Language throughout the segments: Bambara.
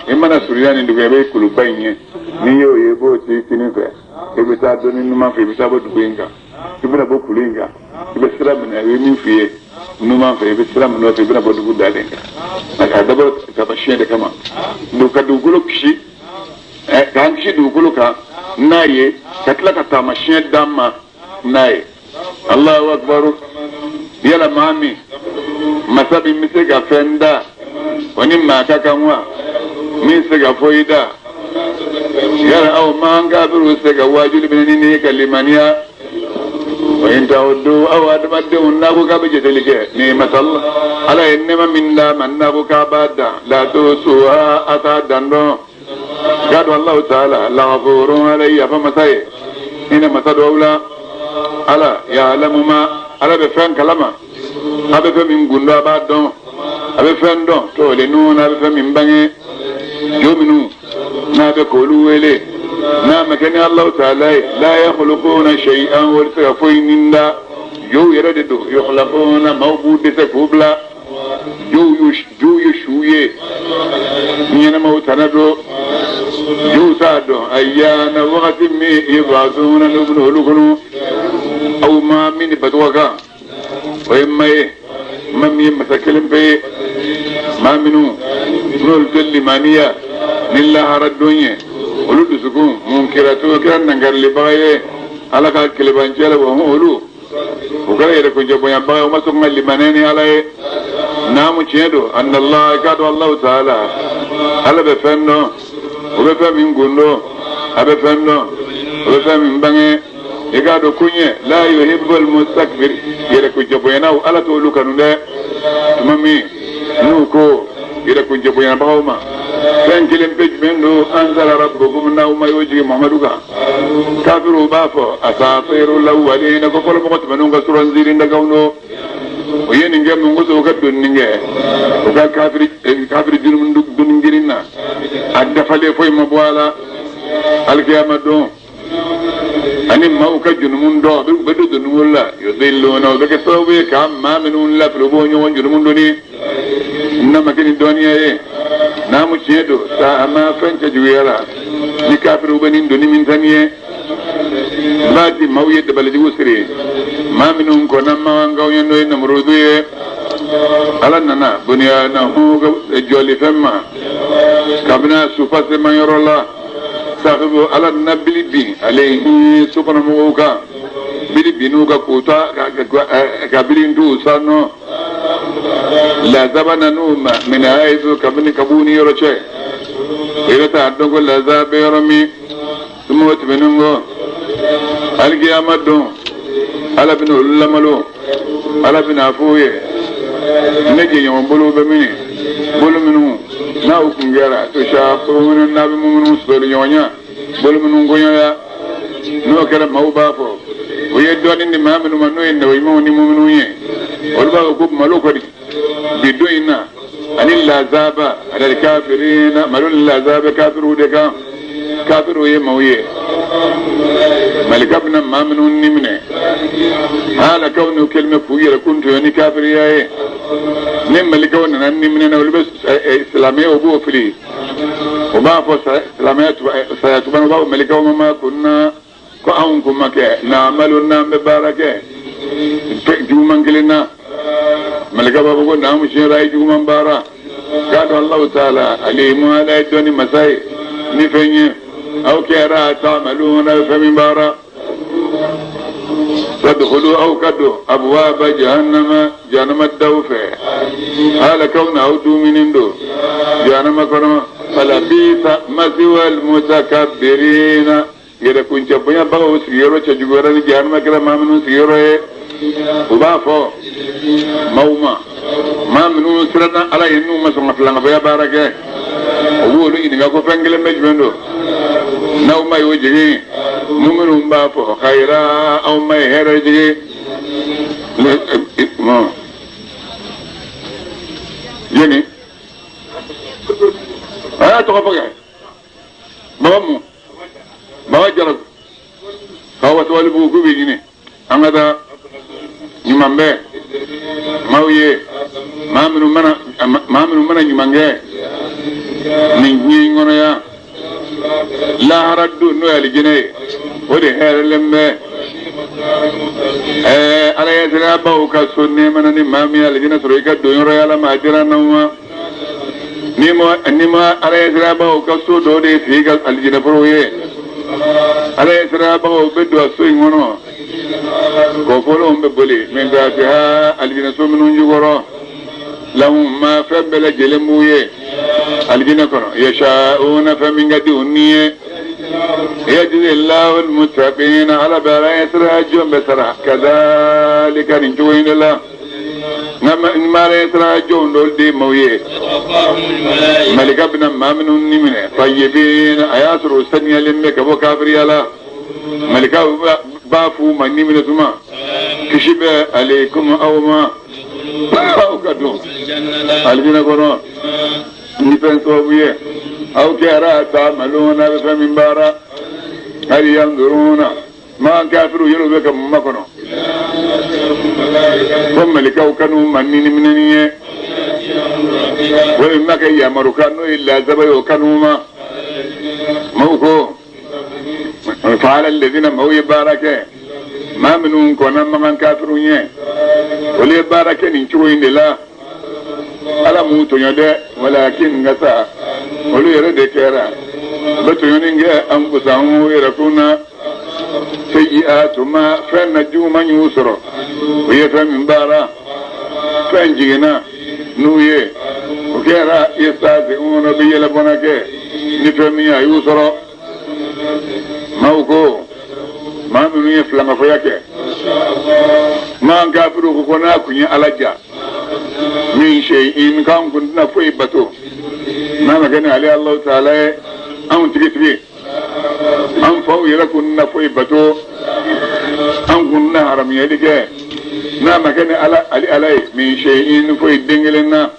I mana surunya nin dugu, i bɛ kuluba in ye. N'i y'o ye, i b'o ci kinin fɛ, i bɛ taa dɔɔni numan fɛ, i bɛ taa bɔ dugu in kan, i bɛna bɔ kulu in kan, i bɛ sira minɛ. I bɛ min f'i ye numan fɛ, i bɛ sira minɛ o fɛ, i bɛna bɔ dugu dalen kan. A dabɔ taamasiyɛn de kama ka dugukolo kisi, k'an kisi dugukolo kan n'a ye, ka tila ka taamasiyɛn d'an ma n'a ye. Allahu akbar. Yala maa min masa min bɛ se ka fɛn da, o ni maa ka kan wa min se ka foyi da? Yala aw maa kafiriw se ka waajuli minɛ ni ka limaniya? Wa in ta'uddu, aw adamadenw, n'a ko k'a bɛ jateli kɛ ni masala Ala ye nɛɛma min d'a ma, n'a ko k'a b'a dan, la tuhsuha, a t'a dan dɔn. K'a dɔn Alahu taala laghafurun, Ala ye yafa masa ye, hinɛ masa dɔw la. Ala ya'lamu ma, Ala bɛ fɛn kalama, a bɛ fɛn min gundo, a b'a dɔn, a bɛ fɛn dɔn tu'linuna, a bɛ fɛn min bange. Jo minnu n'a bɛ k'olu wele n'a ma kɛ ni Alahu taala ye, la yakhluquna shay'an, olu tɛ se ka foyi nin da. Jow yɛrɛ de don, yukhlaquna, maaw b'u dɛsɛ k'u bila. Jow ye su ye, ɲɛnamaw tana don. Jow t'a dɔn ayyana, wagati min yub'athuna, n'u bɛna olu kɔnɔ. Aw ma min ni bato kan, o ye ma ye, ma min ye masa kelen pe ye. Maa minnu n'olu tɛ limaniya ni lahara don ye, olu dusukun mun kɛra cogo kɛra nangarilibaga ye Ala ka kelebancɛ la. Wa olu o kɛra yɛrɛkuncɛ bonyabaga ye, o ma sɔn ka limaniya ni Ala ye. Naamu, tiɲɛ don. Anallah, k'a dɔn Alahu taala Ala bɛ fɛn dɔn, o bɛ fɛn min gundo, a bɛ fɛn dɔn, o bɛ fɛn min bange. I k'a dɔn koɲɛ la yuhibbul mustakbir, yɛrɛkuncɛ bonyanaw, Ala t'olu kanu dɛ. Tuma min n'u ko yɛrɛkuncɛ bonyanabagaw ma, fɛn kelen pe jumɛn don anzala rabbukum, n'aw ma y'o jigin Muhamadu kan? Kafiriw b'a fɔ asatirul awwalina, ko fɔlɔ mɔgɔ tɛmɛnenw ka suran ziiri dakanw don. O ye nin kɛ mun kosɔn? U ka donni kɛ u ka kafiri kafiri jurumu donni girin na, a dafalen, foyi ma bɔ a la. Alikiyama don ani maaw ka jurumu dɔn u bɛ don donni la, yudilluna, o bɛ kɛ sababu ye ka maa minnu lafili, u b'o ɲɔgɔn jurumu donni n'a ma kɛ ni dɔnniya ye. Naamu, tiɲɛ don. Sa a ma fɛn cɛ juguyara ni kafiriw bɛ nin donni min ta nin ye. N b'a di maaw ye dabalijugu siri maa minnu kɔnna makankaw ye, n'o ye Namurudu ye. Ala nana bunyanahu, jɔlifɛn ma kabini sufaseman yɔrɔ la sahibu. Ala nana bili bin ale so kɔnɔ mɔgɔw kan, bili bin'u kan k'u ta ka bili t'u sanɔ. Lazaba nan'u ma min hayisu, kabini kabu ni yɔrɔ cɛ, o yɛrɛ t'a dɔn ko lazaba bɛ yɔrɔ min. Tuma o tɛmɛnen kɔ, alikiyama don, Ala bɛna olu lamalo. Ala bɛna f'u ye: ne jɛɲɔgɔn bolo bɛ min, bolo minnu n'aw kun kɛra tushaquna, n'a bɛ minnu sɔrɔ ɲɔgɔn bolo minnu kɔɲɔya. N'o kɛra, maaw b'a fɔ o ye dɔɔnin di maa minnu ma, n'o ye nabiɲumanw ni muminu ye, olu b'a fɔ ko malo kɔni bi don in na ani lazaba alal kafirina, malo ni lazaba kafiriw de kan. Kafiriw ye maaw ye, malika bɛna maa minnu ni minɛ hala kawni kɛlen k'u yɛrɛ kun tɔɲɔ ni kafiriya ye. Ni malikaw nana ni minɛ na, olu bɛ silamɛya, o b'o fili, o b'a fɔ silamɛya saya tuma, u b'a fɔ malikaw ma kunna, ko anw kun ma kɛ n'amalu, n'an bɛ baara kɛ juguman kelen na. Malika b'a fɔ ko naamu, tiɲɛ a ye juguman baara. K'a dɔn Alahu taala alimu, Ala ye dɔnni masa ye ni fɛn ye aw kɛra ta'maluna, bɛ fɛn min baara. Tadkhulu, aw ka don abwaba jahannama, jahannama daw fɛ, hala kawna aw dumuni don jahannama kɔnɔ. Falabisa masiwal mutakabbirina, yɛrɛkuncɛ bonyabagaw sigiyɔrɔ cɛ juguyara ni jahannama kɛra maa minnu sigiyɔrɔ ye. U b'a fɔ maaw ma, maa minnu siranna Ala ye, n'u ma sɔn ka filankafoya baara kɛ, u b'olu ɲininka ko fɛn kelen bɛ jumɛn don n'aw ma y'o jigin? Minnu b'a fɔ khayra, aw ma ye hɛrɛ jigin. Jeni a y'a tɔgɔ fɔ kɛ baba mu baba Jara k'aw ka sabali bugu k'u bɛ ɲini an ka taa ɲuman bɛ maaw ye, maa minnu mana ɲuman kɛ. Nin diɲɛ in kɔnɔ yan lahara don n'o ye alijinɛ ye o de hɛrɛlen bɛ ɛɛ ala ɲɛsiranbaw ka so nɛɛma na ni maa min ye alijinɛ sɔrɔ i ka don yɔrɔ ye ala ma a dira n'aw ma ni ma ala ɲɛsiranbaw ka so dɔ de sigi ka alijinɛ foro ye ala ɲɛsiranbagaw bɛ don a so in kɔnɔ kɔfɔlɔnw bɛ boli min tahtiha alijinɛ so minnu jukɔrɔ lahum ma fɛn bɛɛ lajɛlen b'u ye alijinɛ kɔnɔ yasha'una fɛn min ka di u ni ye yajzi Allahu al-muttaqina ala bɛ ala ɲɛsiran jɔn bɛɛ sara kadhalika nin cogo in de la nka n ma ala ɲɛsiran jɔn dɔw de maaw ye malika bɛna maa minnu ni minɛ tayyibin a y'a sɔrɔ u saniyalen bɛ ka bɔ kafiriya la malika b'a f'u ma ni minɛ tuma kisi bɛ alaykum aw ma aw ka don alijinɛ kɔnɔ ni fɛn sababu ye aw kɛra ta'maluna bɛ fɛn min baara hal yanzuruna ma kafiru yɛrɛ bɛ ka mun makɔnɔ ko malikaw ka n'u ma ni minɛni ye walima ka yamarukan n'o ye lazaba ye o ka n'u ma maaw ko fa'ala alladhina maaw ye baara kɛ maa minnu kɔnna makan kafiru ɲɛ olu ye baara kɛ nin cogo in de la ala m'u tɔɲɔ dɛ walakin nka sa olu yɛrɛ de kɛra u bɛ tɔɲɔni kɛ anfusahum yɛrɛ kun na sayyi'atu ma fɛn na juguman y'u sɔrɔ u ye fɛn min baara fɛn jiginna n'u ye o kɛra yastahzi'una bɛ yɛlɛbɔnna kɛ ni fɛn min ye a y'u sɔrɔ maaw ko maa minnu ye filankafoya kɛ maa kafiru ko ko n'a kun ye ala ja min shay'in k'an kun tɛna foyi bato n'a ma kɛ ni ale Alahu taala ye anw tigitigi an faw yɛrɛ kun tɛna foyi bato an kun tɛna haramuyali kɛ n'a ma kɛ ni ala ale ala ye min shay'in foyi den kelen na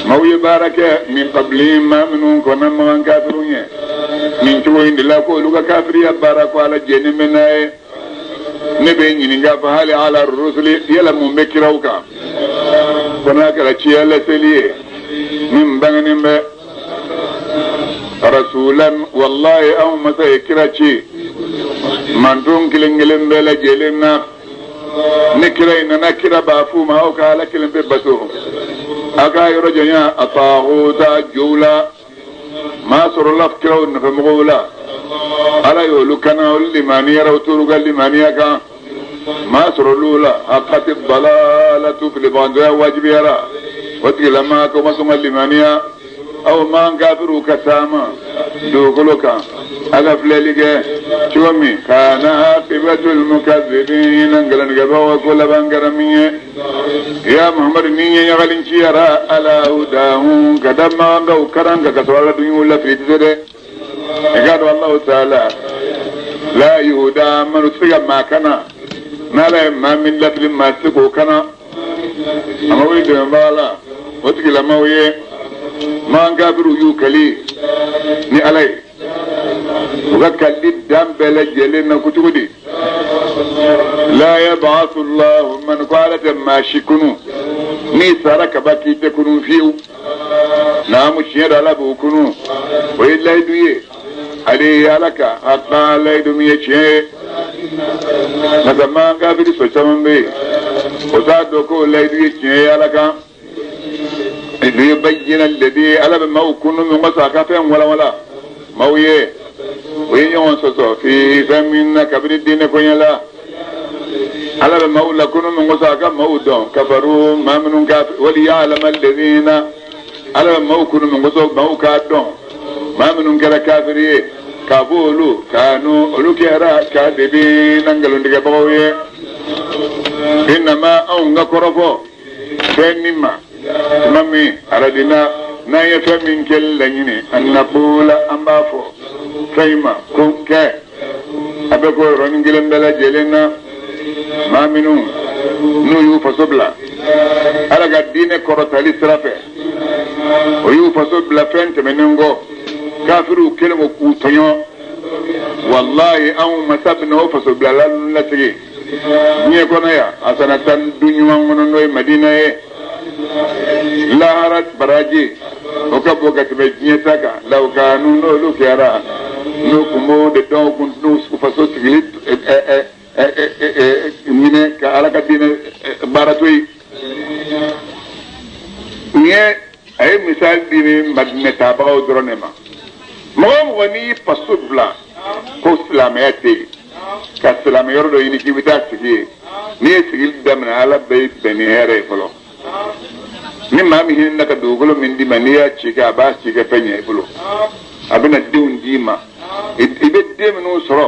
maaw ye baara kɛ min qabli maa minnu kɔnna makan kafiru ɲɛ nin cogo in de la ko olu ka kafiriya baara ko ala jɛnnen bɛ n'a ye ne bɛ ɲininka fa hali ala rusuli yala mun bɛ kiraw kan ko n'a kɛra ciya laseli ye min bangenen bɛ rasulan wallahi anw masa ye kira ci manton kelen kelen bɛɛ lajɛlen na ni kira in nana kira b'a f'u ma aw ka ala kelen pe bato a k'a yɔrɔ janya a taaguta jow la maa sɔrɔla kiraw nɔfɛmɔgɔw la ala y'olu kana olu limaniyara u tor'u ka limaniya kan maa sɔrɔl'u la haqqati dalalatu filibagantɔya wajibiyara o tigilamaa ko ma sɔn ka limaniya aw man kafiriw ka taama dugukolo kan a ka filɛli kɛ cogo min kana aqibatul mukazzibina nkalontigɛbagaw ka ko laban kɛra min ye ya muhammadu ni ɲɛ ɲagali ciyara ala hudahum ka da makankaw karan kan ka sɔrɔ ala dun y'u lafili tɛ se dɛ i k'a dɔn alahu taala la yuhuda man u tɛ se ka maa kana n'ala ye maa min lafili maa tɛ se k'o kana a ma wuli dɛmɛbaga la o tigilamaw ye makan kafiriw y'u kali ni ala ye u ka kali dan bɛɛ lajɛlen na ko cogo di la yab'athu Allahu man ko ala tɛ maa si kunu n'i sara kaban k'i tɛ kunu fiyewu naamu tiɲɛ don ala b'o kunu o ye layidu ye ale ye ala ka a ka layidu min ye tiɲɛ ye nka makan kafiri sɔ caman bɛ yen o t'a dɔn k'o layidu ye tiɲɛ ye ala kan liyubayyina alladhi ala bɛ maaw kunu min kosɔn a ka fɛn walawala maaw ye o ye ɲɔgɔn sɔsɔ fi fɛn min na kabini diinɛ koɲɛ la ala bɛ maaw lakunu min kosɔn a ka maaw dɔn kafaru maa minnu ka waliya'lama alladhina ala bɛ maaw kunu min kosɔn maaw k'a dɔn maa minnu kɛra kafiri ye k'a fɔ olu kanu olu kɛra kadibina nkalontigɛbagaw ye innama anw ka kɔrɔfɔ fɛn min ma tuma min aradina n'an ye fɛn min kɛli laɲini an naqula an b'a fɔ fɛn in ma ko kɛ a bɛ k'o yɔrɔnin kelen bɛɛ lajɛlen na maa minnu n'u y'u faso bila ala ka diinɛ kɔrɔtali sira fɛ o y'u faso bila fɛn tɛmɛnen kɔ kafiriw kɛlen ko k'u tɔɲɔ walayi anw masa bɛna o faso bilala ninnu lasegin diɲɛ kɔnɔ yan hasanatan du ɲuman kɔnɔ n'o ye madina ye lahara baraji O ka bon ka tɛmɛ diɲɛ ta kan law kanu n'olu kɛra n'u kun b'o de dɔn kun n'u faso sigili minɛ ka ala ka diinɛ baara to yen nin ye a ye misali di ni madinɛ taabagaw dɔrɔn de ma mɔgɔ o mɔgɔ n'i y'i faso bila ko silamɛya tɛ yen ka silamɛ yɔrɔ dɔ ɲini k'i bɛ taa sigi yen n'i ye sigili daminɛ ala bɛ bɛn ni hɛrɛ ye fɔlɔ ni maa min hinɛna ka dugukolo min d'i ma n'i y'a ci kɛ a b'a ci kɛ fɛn ɲɛ i bolo a bɛna denw d'i ma i bɛ den minnu sɔrɔ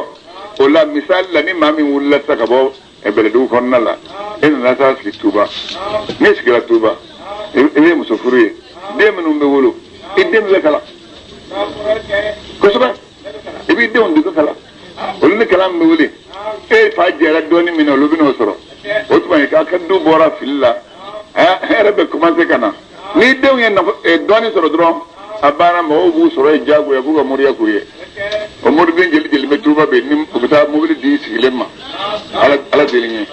o la misali la ni maa min wulila sisan ka bɔ bɛlɛdugu kɔnɔna la e nana taa sigi Tuba n'i sigira Tuba i bɛ muso furu ye den minnu bɛ wolo i den bɛ kalan kosɛbɛ i b'i denw dege kalan olu ni kalan min bɛ wuli e fa jɛra dɔɔnin min na olu bɛ n'o sɔrɔ o tuma k'a ka du bɔra fili la hɛrɛ bɛ commencer ka na n'i denw ye dɔɔnin sɔrɔ dɔrɔn a banna mɔgɔw b'u sɔrɔ yen diyagoya k'u ka moriya k'u ye o moriden jeli jeli bɛ Tuba bɛ ni u bɛ taa mobili di sigilen ma ala deli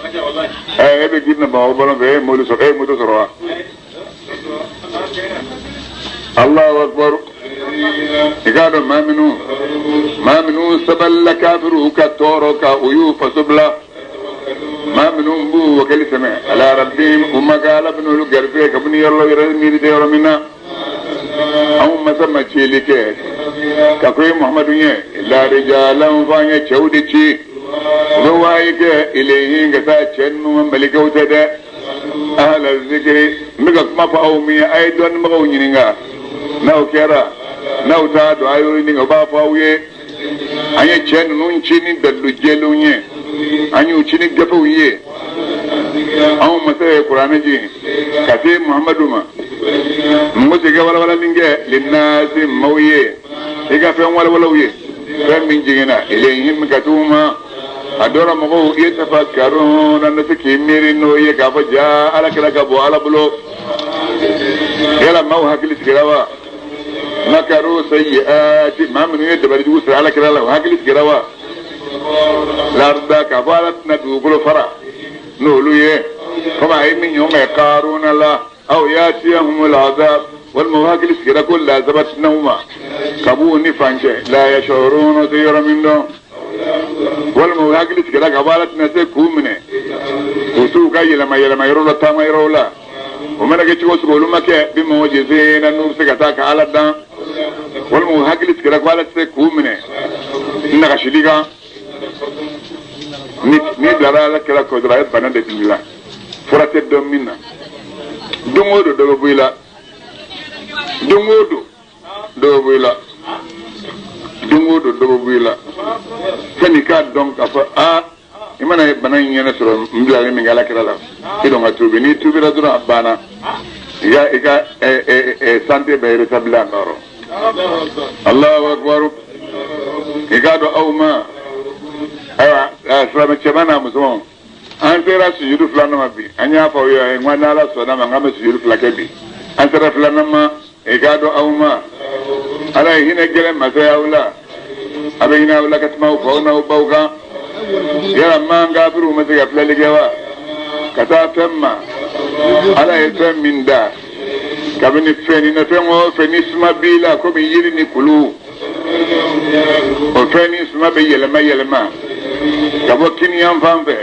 ɲɛ e bɛ girin na Bamakɔ bɔlɔn fɛ e ye mobili sɔrɔ e ye moto sɔrɔ wa Allahu akbar i k'a dɔn maa minnu sabalila kafiriw ka tɔɔrɔ kan u y'u faso bila maa minnu b'u wakali sɛmɛ ala rabbihim u ma ka ala bɛna olu garisɛgɛ kabini yɔrɔ la yɛrɛ miiri tɛ yɔrɔ min na anw masa ma cili kɛ ka ko ye Muhamadu ɲɛ illa rijalan f'an ye cɛw de ci u bɛ wayi kɛ ilayhim ka taa cɛ ninnu ma malikɛw tɛ dɛ ahla zikiri n bɛ ka kuma fɔ aw min ye a ye dɔnnibagaw ɲininka n'aw kɛra n'aw t'a dɔn a y'o ɲininka u b'a fɔ aw ye an ye cɛ ninnu ci ni dalilu jɛlenw ye an y'u ci ni gafew ye anw masa ye kuranɛ jigin ka se Muhamadu ma n ko ka walawalali kɛ linnasi maaw ye i ka fɛn walawalaw ye fɛn min jiginna ilayhim ka t'u ma a dɔra mɔgɔw ye tafakkaruna na se k'i miiri n'o ye k'a fɔ jaa ala kɛra ka bɔ ala bolo yala maaw hakili sigira wa makaru sayyi'ati maa minnu ye dabali jugu siri ala kira la o hakili sigira wa larda k'a fɔ ala tɛna dugukolo fara n'olu ye komi a ye min ɲɔgɔn kɛ Karuna la aw yatiyahumul azab walima o hakili sigira ko lazaba tɛna u ma ka b'u ni fan cɛ la yashuruna tɛ yɔrɔ min dɔn walima o hakili sigira k'a fɔ ala tɛna se k'u minɛ k'u t'u ka yɛlɛma yɛlɛma yɔrɔ la taama yɔrɔw la o mana kɛ cogo o cogo olu ma kɛ bi mu'jizina n'u bɛ se ka taa ka ala dan walima u hakili sigira ko ala tɛ se k'u minɛ nagasili kan ni bilara ala kira kɔ dɔrɔn a ye bana de dun i la fura tɛ dɔn min na don o don dɔ bɛ bɔ i la don o don dɔ bɛ bɔ i la don o don dɔ bɛ bɔ i la sani k'a dɔn k'a fɔ aa i mana bana in ɲɛnɛ sɔrɔ n bilalen min kɛ ala kira la i dɔn ka tuubi n'i tuubira dɔrɔn a banna i ka santé bɛ rétablir a nɔrɔ Allahu akbar i k'a dɔn aw ma ayiwa silamɛ cɛman n'a musomanw an sera sujudu filanan ma bi an y'a fɔ aw ye n ko n'ala sɔnna ma n k'an bɛ sujudu fila kɛ bi an sera filanan ma i k'a dɔn aw ma ala ye hinɛ gɛlɛn masa ye aw la a bɛ hinɛ aw la ka tɛmɛ aw faw n'aw baw kan yala man kafiriw ma se ka filɛli kɛ wa ka taa fɛn ma ala ye fɛn min da kabini fɛn ni na fɛn o fɛn ni suma b'i la komi yiri ni kulu o fɛn ni suma bɛ yɛlɛma yɛlɛma ka bɔ kiniyan fan fɛ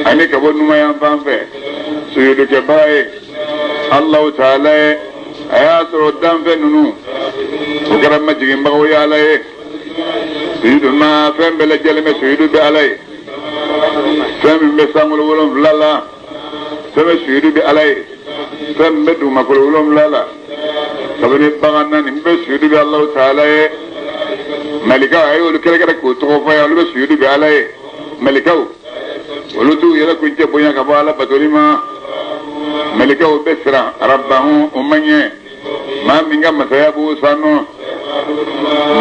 ani ka bɔ numayan fan fɛ sujudukɛbaga ye Alahu taala ye a y'a sɔrɔ danfɛn ninnu o kɛra majiginbagaw ye ala ye sujudu ma fɛn bɛɛ lajɛlen bɛ sujudu bɛ ala ye fɛn min bɛ sankolo wolonwula la fɛn bɛ sujudu bɛ ala ye fɛn min bɛ dugumakolo wolonwula la kabini bagan na nin bɛ sujudu bɛ Alahu taala ye malikaw a y'olu kɛrɛkɛrɛ k'o tɔgɔ fɔ ye olu bɛ sujudu bɛ ala ye malikaw olu t'u yɛrɛ kuncɛ bonya ka bɔ ala batoli ma malikaw bɛ siran rabbahum o ma ɲɛ maa min ka masaya b'u sanu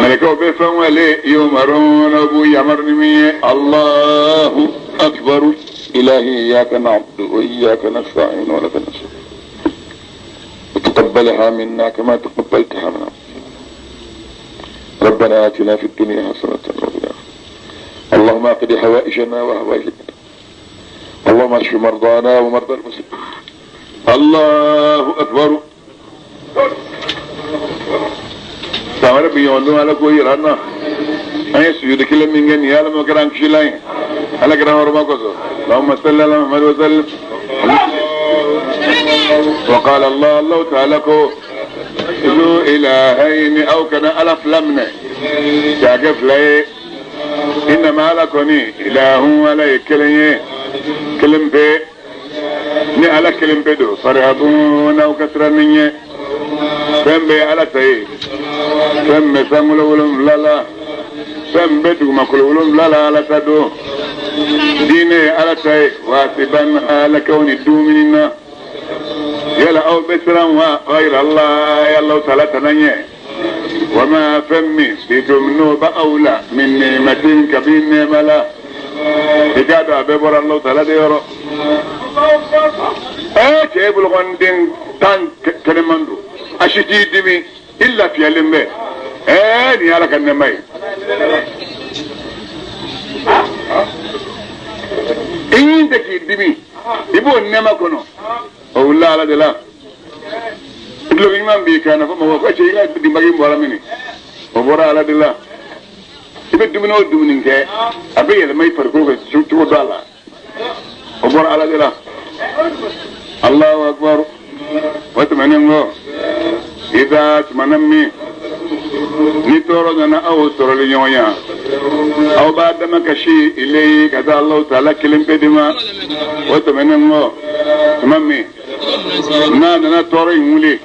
malikaw bɛ fɛn wale yumaruna b'u yamaru ni min ye Allahu akbar ilahi iyyaka na'budu wa iyyaka nasta'in wa laka nasta'in وتقبلها منا كما تقبلتها منا ربنا آتنا في الدنيا حسنة وفي الآخرة اللهم اقض حوائجنا وحوائجنا اللهم اشف مرضانا ومرضى المسلمين الله أكبر. San wɛrɛ bi ɲɔgɔn don Ala k'o yira an na. An ye sujudi kelen min kɛ nin ye Ala m'o kɛra an kisilan ye. Ala kɛra hɔrɔma kosɔn. Allahumma salli ala Muhammad wa sallim. Wa qala Allah Allah ta'ala ko zu ilahayni aw kana Ala fila minɛ k'a kɛ fila ye. Innama Ala kɔni ilahun Ala ye kelen ye kelen pe. Ni Ala kelen pe don farhabun aw ka siran ni ɲɛ. Fɛn bɛɛ ye Ala ta ye. Fɛn bɛ sankolo 7 la. Fɛn bɛ dugumakolo 7 la Ala ta don. Diinɛ ye Ala ta ye. Waasiban halakaw ni dumuni na. Yala aw bɛ siran wa ghayra Allah Allahu ta'ala tana ɲɛ. Wa ma fɛn min bikum n'o bɛ aw la min ni'matin kabi nɛɛma la. I k'a dɔn a bɛɛ bɔra Allahu ta'ala de yɔrɔ. Cɛ bolokɔniden 10 kɛnɛman don. A si t'i dimi i lafiyalen bɛ. Nin ye Ala ka nɛɛma ye. I ɲin tɛ k'i dimi i b'o nɛɛma kɔnɔ. O wulila Ala de la. Duloki ɲuman b'i kan na fɔ mɔgɔ ko cɛ i ka dinbagi bɔra min? O bɔra Ala de la. I bɛ dumuni o dumuni kɛ a bɛ yɛlɛma i farikolo kan cogo dɔ a la. O bɔra Ala de la. Allahu akbar. O tɛmɛnen kɔ ida tumana min ni tɔɔrɔ nana aw sɔrɔli ɲɔgɔn ya aw b'a dama kasi ilayi ka taa Allahu ta'ala kelen pe de ma. O tɛmɛnen kɔ tuma min n'a nana tɔɔrɔ in wuli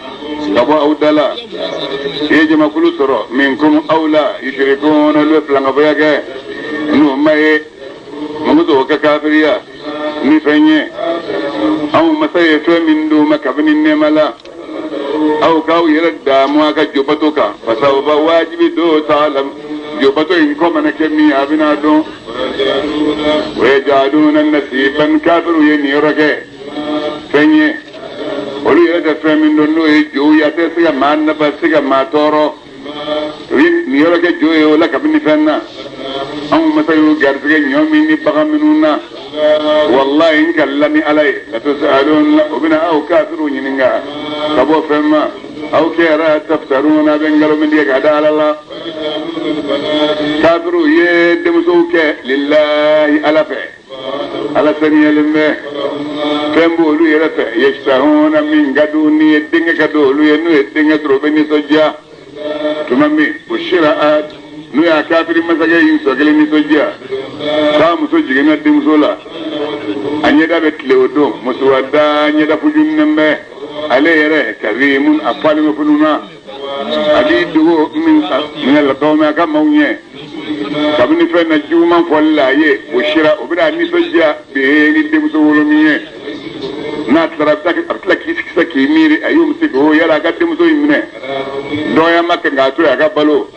ka bɔ aw da la i ye jamakulu sɔrɔ minkum aw la yushrikun olu bɛ filankafoya kɛ n'o ma ye mun bɛ o kɛ kafiriya ni fɛn ye anw masa ye fɛn min d'u ma kabini nɛɛma la aw k'aw yɛrɛ daamu a ka jobato kan fasawfa wajibi do ta'lam jobato in kɔ mana kɛ min ye a bɛna dɔn. O ye jaaluna nasiban kafiru ye nin yɔrɔ kɛ fɛn ye olu yɛrɛ tɛ fɛn min dɔn n'o ye jow ye a tɛ se ka maa nafa se ka maa tɔɔrɔ. O ye nin yɔrɔ kɛ jo ye o la kabini fɛn na anw masa y'u garisɛgɛ ɲɔ min ni bagan minnu na. Wallahi n kalila ni Ala ye latusaluna o bɛna aw kafiru ɲininka ka bɔ fɛn ma aw kɛra taftaruna bɛ nkalon min tigɛ ka da Ala la. Kafiru ye denmusow kɛ lillahi Ala fɛ. Ala saniyalen bɛ fɛn b'olu yɛrɛ fɛ yashtahuna min ka d'u ni ye denkɛ ka d'olu ye n'u ye denkɛ sɔrɔ u bɛ nisɔndiya. Tuma min o sira n'u y'a kafiri masakɛ y'i sɔ kelen nisɔndiya k'a muso jiginna denmuso la a ɲɛda bɛ tile o don musoba ɲɛda fujunnen bɛ ale yɛrɛ kazimun a falen bɛ funun na a b'i dogo min la a ka maaw ɲɛ kabini fɛn na juguman fɔli la a ye o sira o bɛna nisɔndiya bɛɛ ni denmuso wolo min ye n'a tilara a bɛ tila k'i sigi k'i miiri a y'o misi ko yala a ka denmuso in minɛ dɔgɔya ma kɛ k'a to yen a ka balo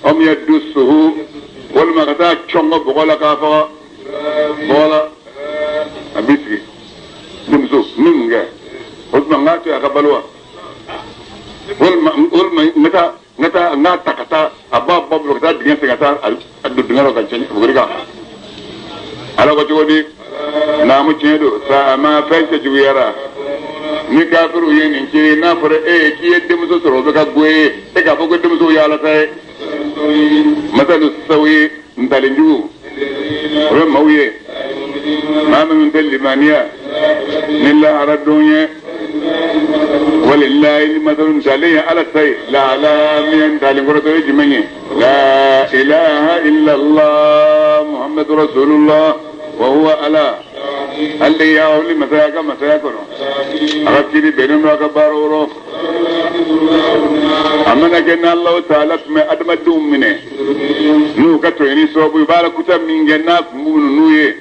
aw min ye dusuhu walima ka taa cɔngɔ bɔgɔ la k'a faga bɔgɔ la a b'i sigi denmuso min mun kɛ o tuma n k'a to yen a ka balo wa walima n ka taa n k'a ta ka taa a b'a ba bolo ka taa dingɛ sen ka taa a don dingɛ dɔ ka cɛn buguri kan. Ala ko cogo di naamu tiɲɛ don sa a ma fɛn cɛjuguyara ni kafiru ye nin ci n'a fɔra e ye k'i ye denmuso sɔrɔ o bɛ ka go ye e k'a fɔ ko denmuso ye Ala ta ye. Masalu sawi ntalenjugu o bɛ maaw ye maa minnu tɛ limaniya ni lahara don ye. Walilayi masalu ntalen ye Ala ta ye lahala min ntalen kɔrɔtɔ ye jumɛn ye? La ilaha illallah Muhammadu rasulullah wa huwa ala ale y'a wuli masaya ka masaya kɔnɔ a ka kiri bɛnnen don a ka baara rɔ. A mana kɛ n'Alahu taala tun bɛ adamadenw minɛ n'u ka tɔɲɔni sababu ye u b'a la kuta min kɛ n'a kun b'u n'u ye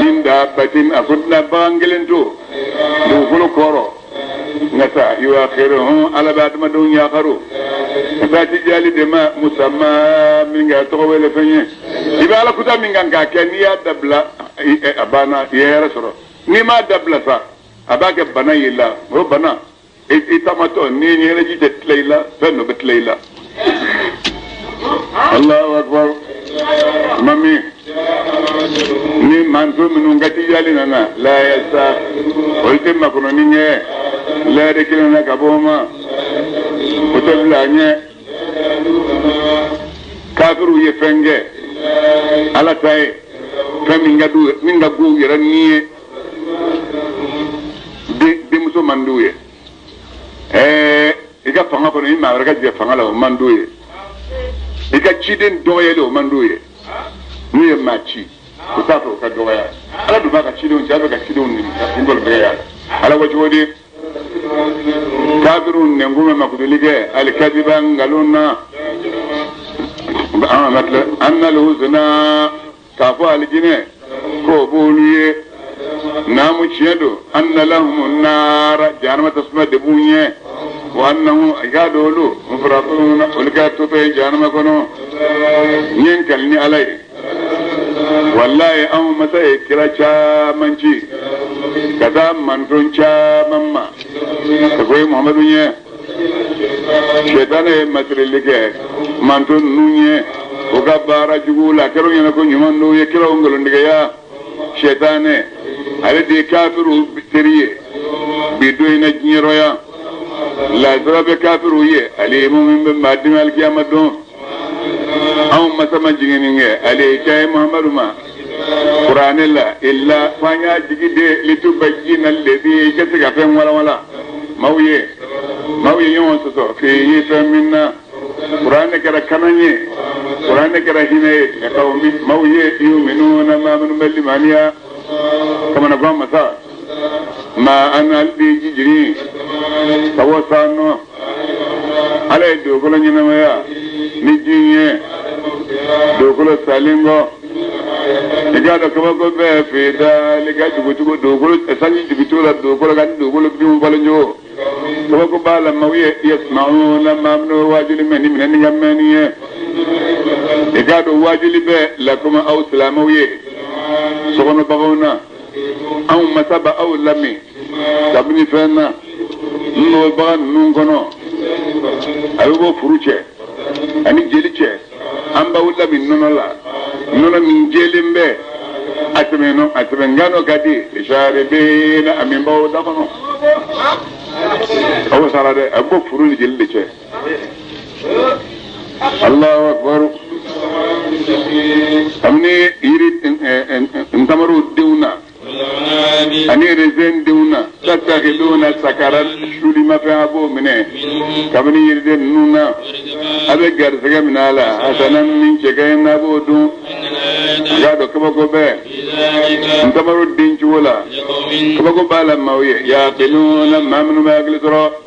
min dabbatin a ko tɛna bagan kelen to dugukolo kɔrɔ nka sa yuakhiruhum Ala bɛ adamadenw yakaru ka taa tijali de ma musamma min kɛ tɔgɔ wele fɛn ye i bɛ Ala kuta min kan k'a kɛ n'i y'a dabila a banna i ye hɛrɛ sɔrɔ n'i m'a dabila sa a b'a kɛ bana y'i la o bana i taamatɔ ni ɲɛnɛji tɛ tila i la fɛn dɔ bɛ tila i la. Allahu akbar. Mami ni manto minnu ka tijali nana la yasa olu tɛ makɔnɔni kɛ lɛri kelen na ka bɔ o ma o tɛ bila a ɲɛ. Kafiru ye fɛn kɛ Ala ta ye fɛn min ka d'u min ka go yɛrɛ ni ye denmuso man d'u ye i ka fanga kɔnɔ i maa wɛrɛ ka jɛ fanga la o man d'u ye i ka ciden dɔgɔyali o man d'u ye n'u ye maa ci o t'a fɛ o ka dɔgɔya Ala dun b'a ka cidenw ci a bɛ ka cidenw nini ka kun bɛɛ Ala ko cogo di kafiru nɛnkun bɛ makutuli kɛ alikadiba nkalon na annal husna k'a fɔ alijinɛ k'o b'olu ye naamu tiɲɛ don anna lahum naara jahanama tasuma de b'u ɲɛ wa annahum i k'a dɔn olu mufratuna olu ka totɔ ye jahanama kɔnɔ n ye n kali ni Ala ye wallahi anw masa ye kira caman ci ka taa manton caman ma ka ko ye Muhamadu ɲɛ sɛtanɛ ye masirili kɛ manton ninnu ɲɛ o ka baara jugu la a kɛra u ɲɛna ko ɲuman dɔw ye kiraw nkalontigiya sɛtanɛ ale de ye kafiru teri ye bi don in na diɲɛrɔya lasira bɛ kafiru ye ale ye min bɛ maa dimi alikiyama don anw masa ma jiginni kɛ ale ye cɛ Muhamadu ma kuranɛ la illa f'an y'a jigi de litubayyina alladhi i ka se ka fɛn walawala maaw ye ɲɔgɔn sɔsɔ f'i ye fɛn min na kuranɛ kɛra kanan ye kuranɛ kɛra hinɛ ye liqawmin maaw ye yu'minuna maa minnu bɛ limaniya kamanagan masa ma an ali ji jigin ka bɔ san nɔ Ala ye dugukolo ɲɛnamaya ni ji ye dugukolo salen kɔ i k'a dɔn kabako bɛɛ fɛ da ka dugucogo dugukolo sanji jigicogo la dugukolo ka ni dugukolo binw falen cogo kabako b'a la maaw ye yasma'una maa minnu waajuli mɛn ni minɛ ni ka mɛnni ye i k'a dɔn waajuli bɛ lakuma aw silamɛw ye sokɔnɔbaganw na anw masa bɛ aw lamɛn kabini fɛn na n bɛ bagan ninnu kɔnɔ a bɛ bɔ furu cɛ ani jeli cɛ an b'aw lamɛn nɔnɔ la nɔnɔ min jɛlen bɛ a tɛmɛ a tɛmɛ ngano ka di saribe na a min b'aw da kɔnɔ aw sara dɛ a bɛ bɔ furu ni jeli de cɛ Allahu akbar kabini yiri ntamaro denw na ani rezen denw na tattakhiduna sakaran sulimafɛn a b'o minɛ kabini yiriden ninnu na a bɛ garisɛgɛ minɛ a la hasanan min cɛ ka ɲi n'a b'o dun a k'a dɔn kabako bɛɛ ntamaro den cogo la kabako b'a la maaw ye yaqiluna maa minnu bɛ hakili sɔrɔ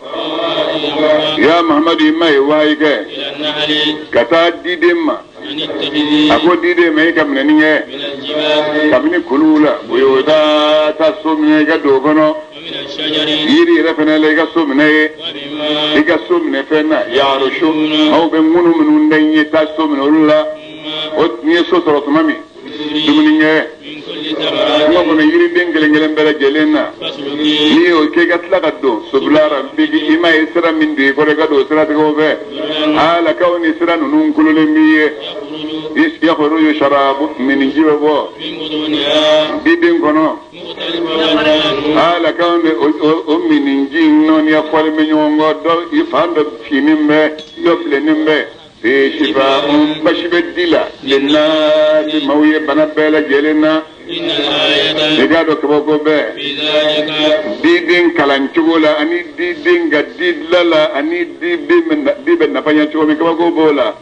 ya Muhamadu i ma ye wahayi kɛ ka taa diden ma a ko diden ma i ka minɛni kɛ kabini kuluw la o ye o taa so minɛ i ka don o kɔnɔ yiri yɛrɛ fana la i ka so minɛ ye i ka so minɛ fɛn na yarusu aw bɛ ŋunu minnu da i ye taa so minɛ olu la o n'i ye so sɔrɔ tuma min dumuni kɛ kungo kɔnɔ yiriden kelen kelen bɛɛ lajɛlen na n'i y'o kɛ i ka tila ka don sobilara i ma ye sira min don i kɔrɔ i ka don o siratigɛw fɛ alakaw ni sira ninnu kololen b'i ye yakhruju sharabu miniji bɛ bɔ diden kɔnɔ alakaw ni o miniji nɔɔniya fɔlen bɛ ɲɔgɔn kɔ dɔ i fan dɔ finnen bɛ dɔ bilennen bɛ shifa basi bɛ di la linnasi maaw ye bana bɛɛ lajɛlen na i k'a dɔn kabako bɛɛ diden kalan cogo la ani diden ka di dilan la ani di bɛ nafa ɲɛ cogo min kabako b'o la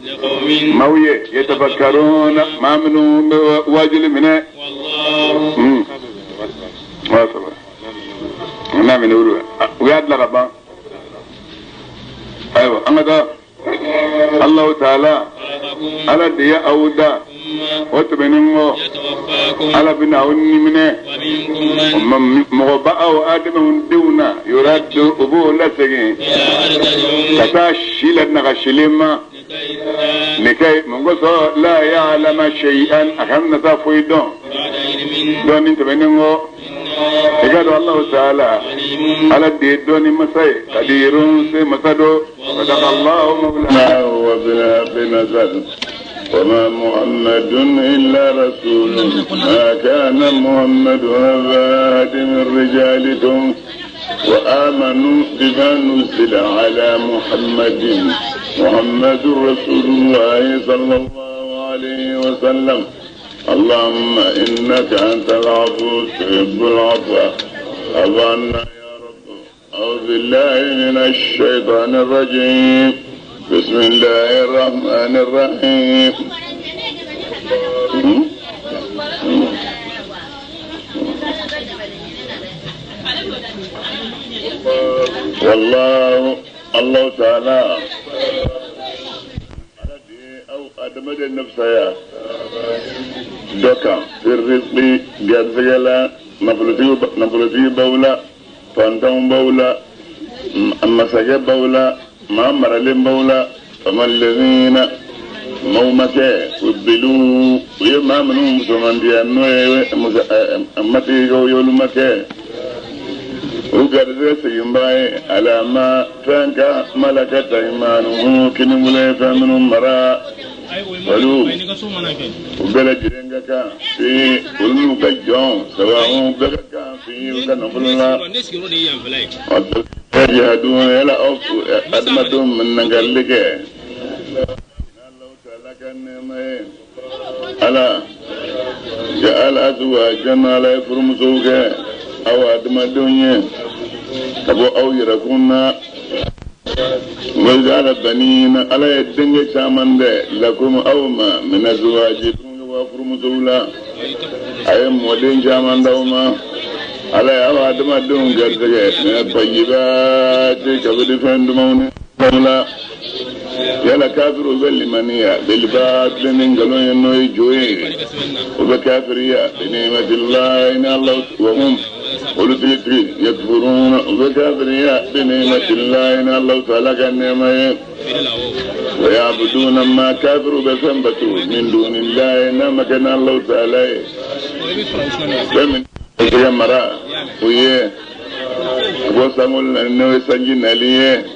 maaw ye yatafakkaruna maa minnu bɛ waajuli minɛ o y'a sɔrɔ n'a minɛ olu u y'a dilan ka ban ayiwa an ka taa Allahu ta'ala ala de ye aw da o tɛmɛnen kɔ ala bɛna aw ni minɛ mɔgɔ ba aw adamadenw denw na yɔrɔ o b'o lasegin ka taa si la nagasilen ma likay mun kosɔn la ya'lama shay'an a kana na taa foyi dɔn dɔɔnin tɛmɛnen kɔ i ka dɔn Allahu ta'ala ala de ye dɔɔnin masa ye kadirun se masa don sadaqa Allahu mawlana wa وما محمد إلا رسول ما كان محمد أبا أحد من رجالكم وآمنوا بما نزل على محمد محمد رسول الله صلى الله عليه وسلم. اللهم إنك أنت العفو تحب العفو اعف عنا يا رب. أعوذ بالله من الشيطان الرجيم. بسم الله الرحمن الرحيم. والله الله تعالى أو أدمد النفس يا دوكا في الرزق جزيلا نفلتي بولا فانتم بولا مساجد بولا ما مرلين بولا فما الذين مومك وبلو ويما منهم مسلمان ديانو أمتي يولمك وقرزة سيمباي على ما فانك ملكت ايمانه كنمولي فمنهم مرا ولو وبلا جرينك في ولو كجون سواء بكا في وكنفلنا يجهدون إلى أدمتهم من نقلك الله تعالى كان ألا جعل أزواجنا لا يفرمزوك أو أدمتهم أبو أو يركونا وجعل بنين على الدنيا شامن لكم أو ما من أزواجكم وفرمزولا أي مودين شامن دوما على أو أدمتهم جرزك من الطيبات كبد فندمون دولا يلا كافر بالمنيا بالباطل من قالوا إنه يجوي وبكافرية بنعمة الله إن الله وهم ولتلتري يكفرون وبكافرية بنعمة الله إن الله تعالى كالنعمة ويعبدون ما كافروا بسنبتوا من دون الله إنما كان الله تعالى فمن مرا ويه وسامول إنه يسجن عليه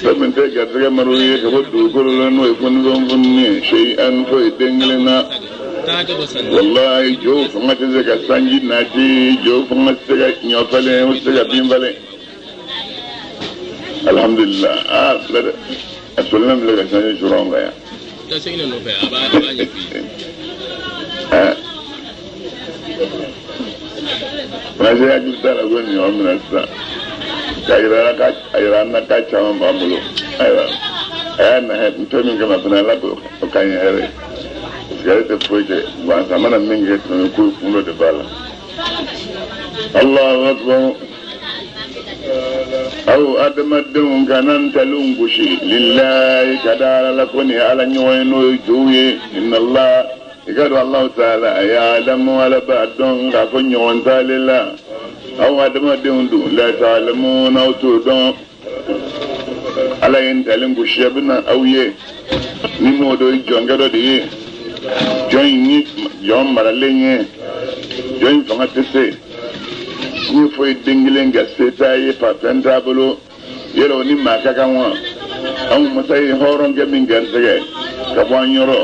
فمن تجد مرويه كبد كل إنه يكون ذنبني شيئا فيدنلنا والله جو فما تزكى سانجي ناتي جو فما تزكى نيوفالي وتزكى بيمفالي الحمد لله. لا أسلم لك سانجي شرون غيا ما زي ترى قولني يوم من الساعة كايرانا كاتشام بامبلو أيوة أنا نتومين كما بنالا وكاين هري سيارة فوجة وأنا من جت من كل كل دبالة. الله أكبر. أو أدمدهم كانن تلونغشي لله كدار لكوني على نيوينو جوي إن الله يقول الله تعالى يعلم ولا بعدهم كفن يوان تعالى أو أدمدهم دون لا تعلمون أو تودون على إن تلونغشي بنا أو يه نمودو جونغرو دي jɔn ni jɔn maralen ye jɔn in fanga tɛ se ni foyi den kelen ka se t'a ye fɛn t'a bolo yɔrɔ o ni maa ka kan wa anw masa ye hɔrɔnkɛ min garisɛgɛ ka bɔ an yɔrɔ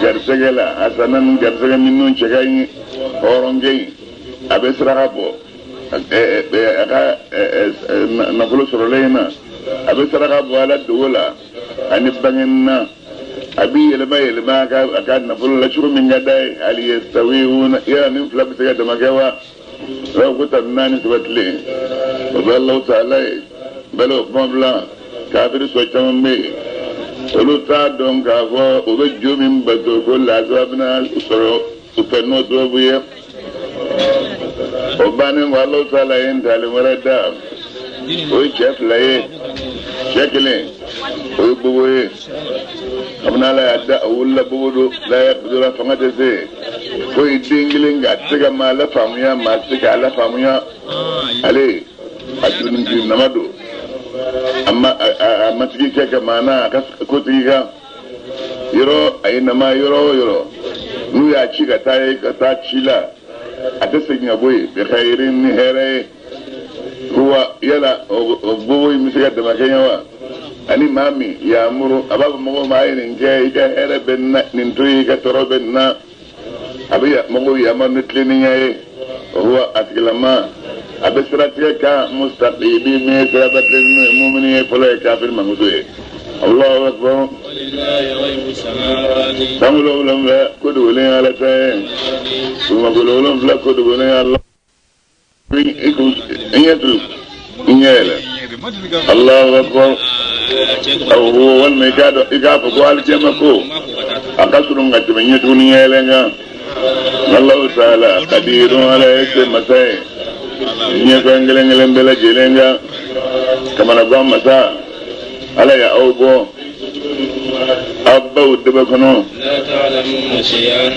garisɛgɛ la a sanna ni garisɛgɛ minnu cɛ ka ɲi hɔrɔnkɛ in a bɛ saraka bɔ a ka nafolo sɔrɔlen in na a bɛ saraka bɔ ala dogo la ani bangeni na a b'i yɛlɛma yɛlɛma a ka nafolo la cogo min ka d'a ye hali ye sawi yala ni fila bɛ se ka dama kɛ wa o ko tan naani saba tile o bɛ Alahu taala ye bɛlɛ o kuma bila kafiri sɔ caman bɛ yen olu t'a dɔn k'a fɔ o bɛ jo min bato ko lafiya bɛna sɔrɔ u fɛ n'o sababu ye o bannen kɔ Alahu taala ye ntalen wɛrɛ da o ye cɛ fila ye cɛ kelen o ye bobo ye kabini ala y'a da a wolola bobo don la y'a fanga tɛ se foyi den kelen nka a tɛ se ka maa la faamuya maa tɛ se k'a la faamuya ale a dununtirinama don a matigi kɛ ka maa na a ka kotigi kan yɔrɔ a ye nama yɔrɔ o yɔrɔ n'u y'a ci ka taa ye ka taa ci la a tɛ segin ka bɔ yen bi xayirin ni hɛrɛ ye wa yala o bobo in bɛ se ka damakɛɲɛ wa ani maa min yamuru a b'a fɔ mɔgɔw ma a ye nin kɛ i ka hɛrɛ bɛ nin na nin to yen i ka tɔɔrɔ bɛ nin na a bɛ mɔgɔw yamaru ni tilennenya ye wa a tigilama a bɛ siratigɛ kan mustaqimi min ye siraba tilennen ye mumini ye fɔlɔ ye kafiri mankutu ye. Allahu akbar. Sankolo wolonfila ko dogolen ye Ala ta ye. Dugumakolo wolonfila ko dogolen ye Ala. I kun i ɲɛ tu i ɲɛ yɛlɛ. Allahu akbar. Awɔ walima i k'a dɔn i k'a fɔ ko alijama ko a ka surun ka tɛmɛ ɲɛtugu ni ɲɛ yɛlɛ kan. Allahu taala kadirun ala ye se masa ye. Ɲɛfɛn kelen kelen bɛɛ lajɛlen kan. Kamanagan masa ala ye aw bɔ aw baw dɛbɛ kɔnɔ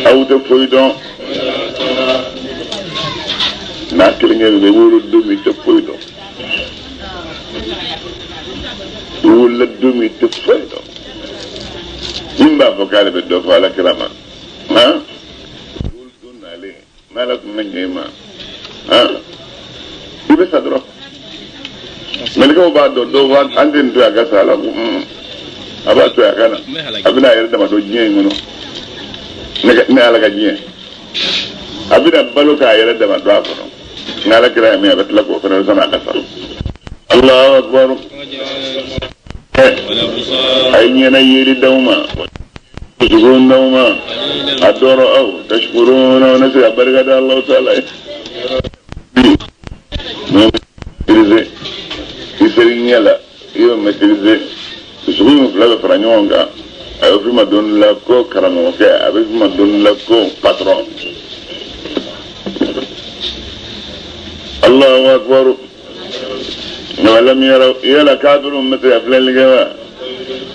aw tɛ foyi dɔn n'a kelen kelen bɛ wolo don min tɛ foyi dɔn i wolola don min tɛ foyi dɔn min b'a fɔ k'ale bɛ dɔ fɔ ala kira ma han wolo don nalen n'ala tun ma ɲɛ i ma han i bɛ sa dɔrɔn. Mɛlɛkɛw b'a dɔn dɔw b'a an tɛ nin to yen a ka sa a la ko a b'a to yen a ka na a bɛna a yɛrɛ dama dɔn diɲɛ in kɔnɔ ne ala ka diɲɛ a bɛna balo k'a yɛrɛ dama dɔn a kɔnɔ ni ala kira ye min a bɛ tila k'o fana sani a ka sa. Allahu akbar. A ye ɲɛna yeli d'aw ma dusukun d'aw ma a dɔrɔ aw tashkuruna aw na se ka barika da Alahu taala ye. Maîtriser i seri ɲɛ la i y'o maîtriser dusukun in fila bɛ fara ɲɔgɔn kan a bɛ f'i ma don dɔ la ko karamɔgɔkɛ a bɛ f'i ma don dɔ la ko patron. Allahu akbar. Awalam yaraw yala kafiriw bɛ se ka filɛli kɛ wa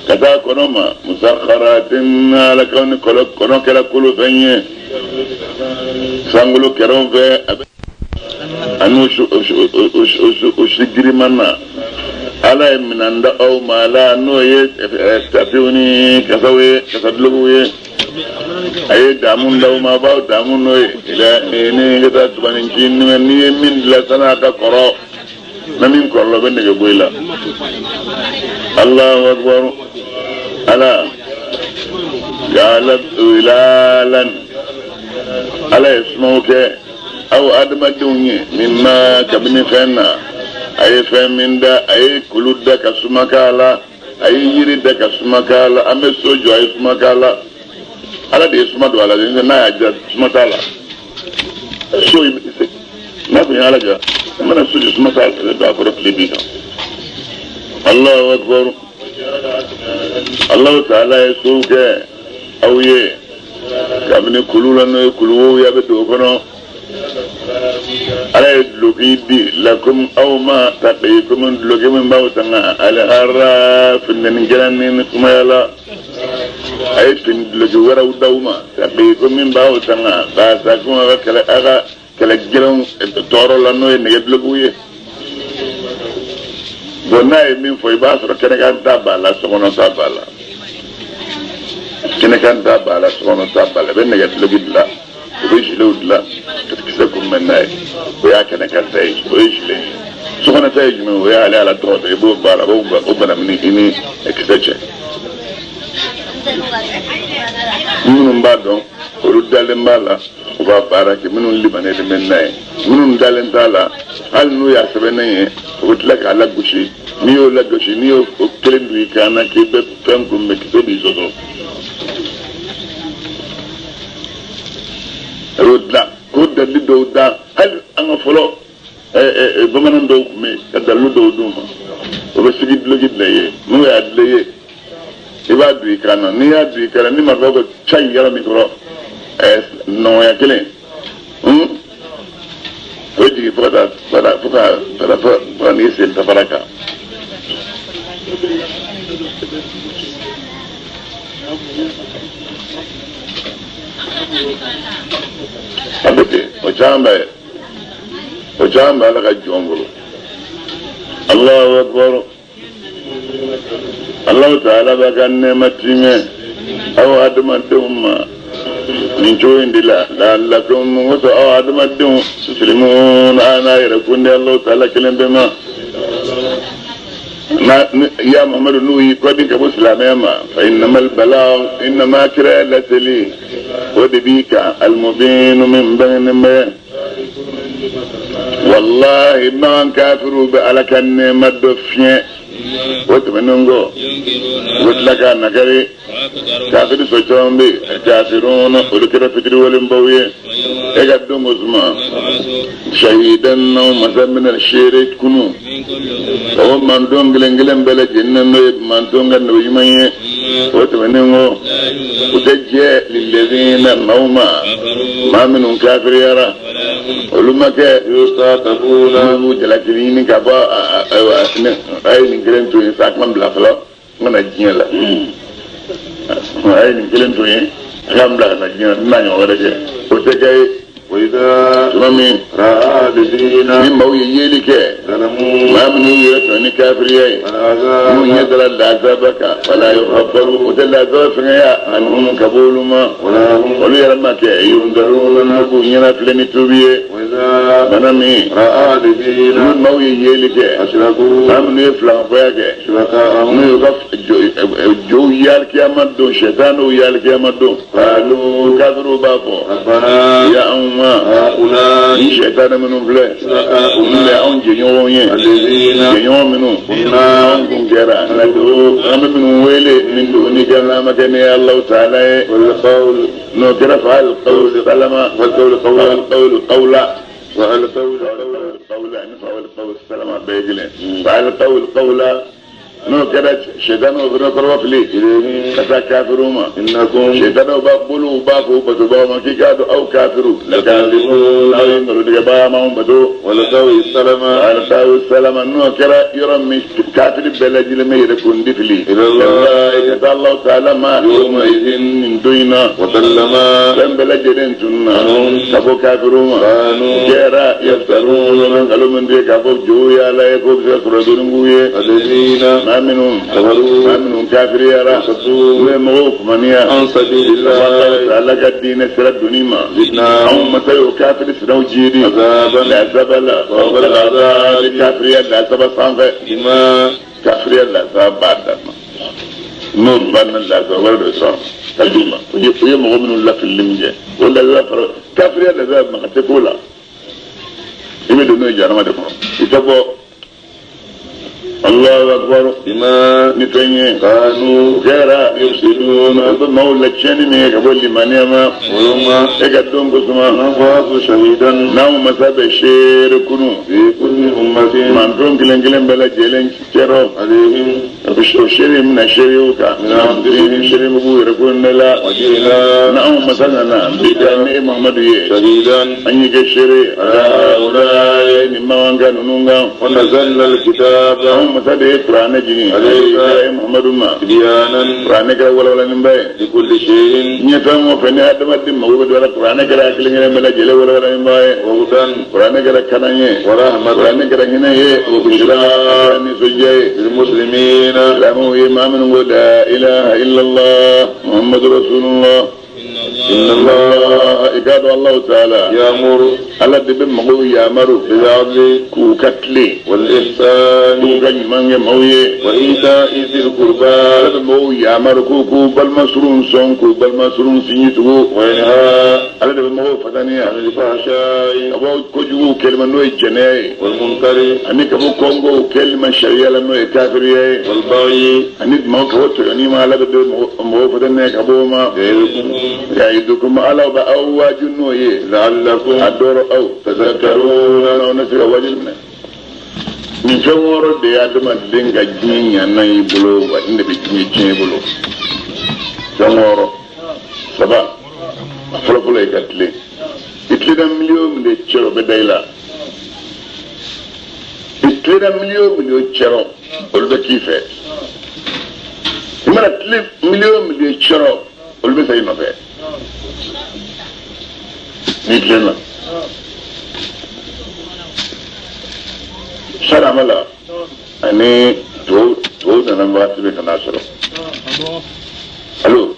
ka taa kɔnɔ ma musakharatin ala kaw ni kɔnɔ kɛra kolofɛn ye sankolo kɛrɛw fɛ a bɛ ani o si giriman na ala ye minɛn da aw ma la n'o ye tapiw ni kasaw ye kasadulokiw ye a ye damu d'aw ma b'aw damu n'o ye ni ka taa tubanin ci n'i ye min dilan san'a ka kɔrɔ na min kɔrɔla bɛ nege bɔ i la. Allahu akbar. Ala ja'ala wilalan ala ye sumaw kɛ aw adamadenw ye mimma kabini fɛn na a ye fɛn min da a ye kulu da ka suma k'a la a ye yiri da ka suma k'a la an bɛ so jɔ a ye suma k'a la ala de ye suma don a la n'a y'a diya suma t'a la so n'a kun ye ala diya n mana so jɔ suma t'a la don a kɔrɔ tile b'i kan. Allahu akbar. Allahu taala ye sow kɛ aw ye kabini kulu la n'o ye kuluwow ye a bɛ don o kɔnɔ. Ala ye duloki di lakum aw ma taqikum duloki min b'aw tanga alihara funteni gɛlɛn ni sumaya la a ye fini duloki wɛrɛw d'aw ma taqikum min b'aw tanga ba'sakum aw ka kɛlɛ aw ka kɛlɛ gɛlɛnw tɔɔrɔ la n'o ye nɛgɛ dulokiw ye. Bon n'a ye min fɔ i b'a sɔrɔ kɛnɛkan ta b'a la sokɔnɔ ta b'a la kɛnɛkan ta b'a la sokɔnɔ ta b'a la i bɛ nɛgɛ duloki dilan u bɛ giletw dilan ka kisɛ kunbɛn n'a ye o y'a kɛnɛkan ta ye o ye gilet ye sokɔnɔ ta ye jumɛn o y'ale ala tɔgɔ dɔn i b'o baara a b'o banamini i ni kisɛ cɛ minnu b'a dɔn olu dalen b'a la u b'a baara kɛ minnu limaniyalen bɛ n'a ye minnu dalen t'a la hali n'u y'a sɛbɛnnen ye u bɛ tila k'a lagosi n'i y'o lagosi n'i y'o kelen don i kan na k'i bɛ fɛn kunbɛn kisɛ b'i sɔsɔ a y'o dilan k'o dalilu dɔw da hali an ka fɔlɔ bamanan dɔw tun bɛ yen ka dalilu dɔw d'u ma o bɛ sigi duloki dilan i ye n'u y'a dilan i ye i b'a don i kan na n'i y'a don i kan na ni marifa ko cayi yɔrɔ min kɔrɔ nɔgɔya kelen o bɛ jigin fo ka taa fo ka fo ka n'i sen tafara kan. A bɛ ten o caman bɛ o caman bɛ ala ka jɔn bolo. Allahu akbar. Allahu taala b'a ka nɛɛma tiimɛ aw adamadenw ma nin cogo in de la la'allakum ko aw adamadenw tuslimun a n'a yɛrɛ kun di Allahu taala kelen bɛɛ ma. Ya Muhammadu n'u y'i kɔdin ka bɔ silamɛya ma fa innamal balagh innama kira laseli o de b'i kan almubinu min bangenen bɛ. Wallahi makan kafiriw bɛ ala ka nɛɛma dɔ fiɲɛ O tɛmɛnen kɔ u bɛ tila k'a nakari kafiri sɔn caman bɛ yen kafirun olu kɛra fitiriwalenbaw ye e ka don ko suma shahidan n'anw masa bɛna seere kunu ka bɔ mantɔn kelen kelen bɛɛ lajɛlen na n'o ye mantɔn ka nabi ɲuman ye o tɛmɛnen kɔ u tɛ jɛ lilazina maaw ma maa minnu kafiriyara olu ma kɛ n'u b'u jalakili ɲini ka bɔ ayiwa a ye nin kelen to yen sa a kuma bila fɔlɔ n ka na diɲɛ la a ye nin kelen to yen a ka n bila ka na diɲɛ la n tɛna ɲɔgɔn wɛrɛ kɛ o tɛ kɛ ye tuma min ni maaw ye yeli kɛ maa minnu y'u yɛrɛ tɔɲɔ ni kafiriya ye n'u ɲɛ dara lazaba kan wala yukhaffafu o tɛ lazaba fɛngɛya anhum ka bɔ olu ma olu yɛrɛ ma kɛ yunzaruna k'u ɲɛna filɛ ni tuubi ye bana min ni maaw ye yeli kɛ maa minnu ye filankafoya kɛ n'u y'u ka jow ye alikiyama don sɛtanɛw ye alikiyama don kafiriw b'a fɔ ya anw ma ni sɛtanɛ minnu filɛ olu de y'anw jɛɲɔgɔnw ye jɛɲɔgɔn minnu anw kun kɛra an bɛ minnu wele min dunika n'a ma kɛ ni Alahu taala ye n'o kɛra fa alqaw salama alqaw qawla qawla ni fa alqaw salama bɛɛ ye kelen fa alqaw qawla n'o kɛra sɛtanɛw fana kɔrɔbɔ fili ka taa kafiriw ma sɛtanɛw b'a bolo u b'a fɔ u batobagaw ma k'i k'a dɔn aw kafiriw lakazibun aw ye nkalontigɛbaga m'anw bato alqaw salama n'o kɛra yɔrɔ min kafiri bɛɛ lajɛlen bɛ yɛrɛ kundi fili ka taa Alahu taala ma nin don in na fɛn bɛɛ lajɛlen tununna ka bɔ kafiriw ma kɛra yaftarun nkalon min tigɛ k'a fɔ jow ye Ala ye k'o bɛ se ka sɔrɔ donni k'u ye maa minnu kafiriyara n'u ye mɔgɔw kumaniya Ala ka diinɛ sira donni ma anw masa y'o kafiri siraw jiidi lasaba la kafiriya lasaba sanfɛ kafiriya lasaba b'a dama n'o banna lasaba wɛrɛ de sɔrɔ ka d'u ma u ye mɔgɔ minnu lafilili min kɛ o lasaba fara kafiriya lasaba maga tɛ ko la i bɛ don n'o ye jahanama de kɔnɔ i tɛ bɔ Allahu akbar bima ni fɛn ye kanu kɛra yufsiduna u bɛ maaw la tiɲɛni min kɛ ka bɔ limaniya ma e ka don ko suma shahidan n'anw masa bɛ seere kunu fi kulli ummatin mantɔn kelen kelen bɛɛ lajɛlen cɛrɔ alayhim o seere min na seerew kan seere min b'u yɛrɛ ko ne la n'anw masa nana bi ka ne Muhamadu ye shahidan an y'i kɛ seere ye nin makan ninnu kan wa nazzalna alkitaba anw masa de ye kuranɛ jigin ale Muhamadu ma tibyanan kuranɛ kɛra walawalaninba ye likulli shay'in n ye fɛn o fɛn ni adamaden mago bɛ dɔ la kuranɛ kɛra kelen kelen bɛɛ lajɛlen walawalaninba ye wa hudan kuranɛ kɛra kalan ye wa rahmatan kuranɛ kɛra hinɛ ye o bushra nisɔndiya ye lilmuslimina silamɛw ye maa minnu ko la ilaha illallah muhammadu rasulullah inna Allah i k'a dɔn Alahu taala ya'muru Ala de bɛ mɔgɔw yamaru bil 'adli k'u ka tilen wal ihsani k'u ka ɲuman kɛ maaw ye wa ita'i dhil qurba Ala bɛ mɔgɔw yamaru k'u k'u balima surunw sɔn k'u balima surunw sinji tugu wa yanha Ala de bɛ mɔgɔw fataniya 'anil fahsha'i ka bɔ kojuguw kɛli ma n'o ye jɛnɛya ye wal munkari ani ka bɔ kɔngow kɛli ma sariya la n'o ye kafiriya ye wal baghi ani maaw ka bɔ tɔɲɔni ma Ala bɛ mɔgɔw fataniya ka bɔ o ma ya'idukum ya'idukum Ala bɛ aw waaju n'o ye la'allakum a dɔrɔ aw tadhakkaruna aw na se ka waajuli minɛ nin fɛn wɔɔrɔ de ye adamaden ka diɲɛ ɲana i bolo wa nin de bɛ diɲɛ tiɲɛ i bolo fɛn wɔɔrɔ saba a fɔlɔfɔlɔ ye ka tilen i tilenna miliyɔn min de cɛrɔ bɛ da i la i tilenna miliyɔn min de cɛrɔ olu bɛ k'i fɛ i mana tilen miliyɔn min de cɛrɔ olu bɛ sa i nɔfɛ n'i tilenna sarama la ani tubabu nana waati min ka n'a sɔrɔ alo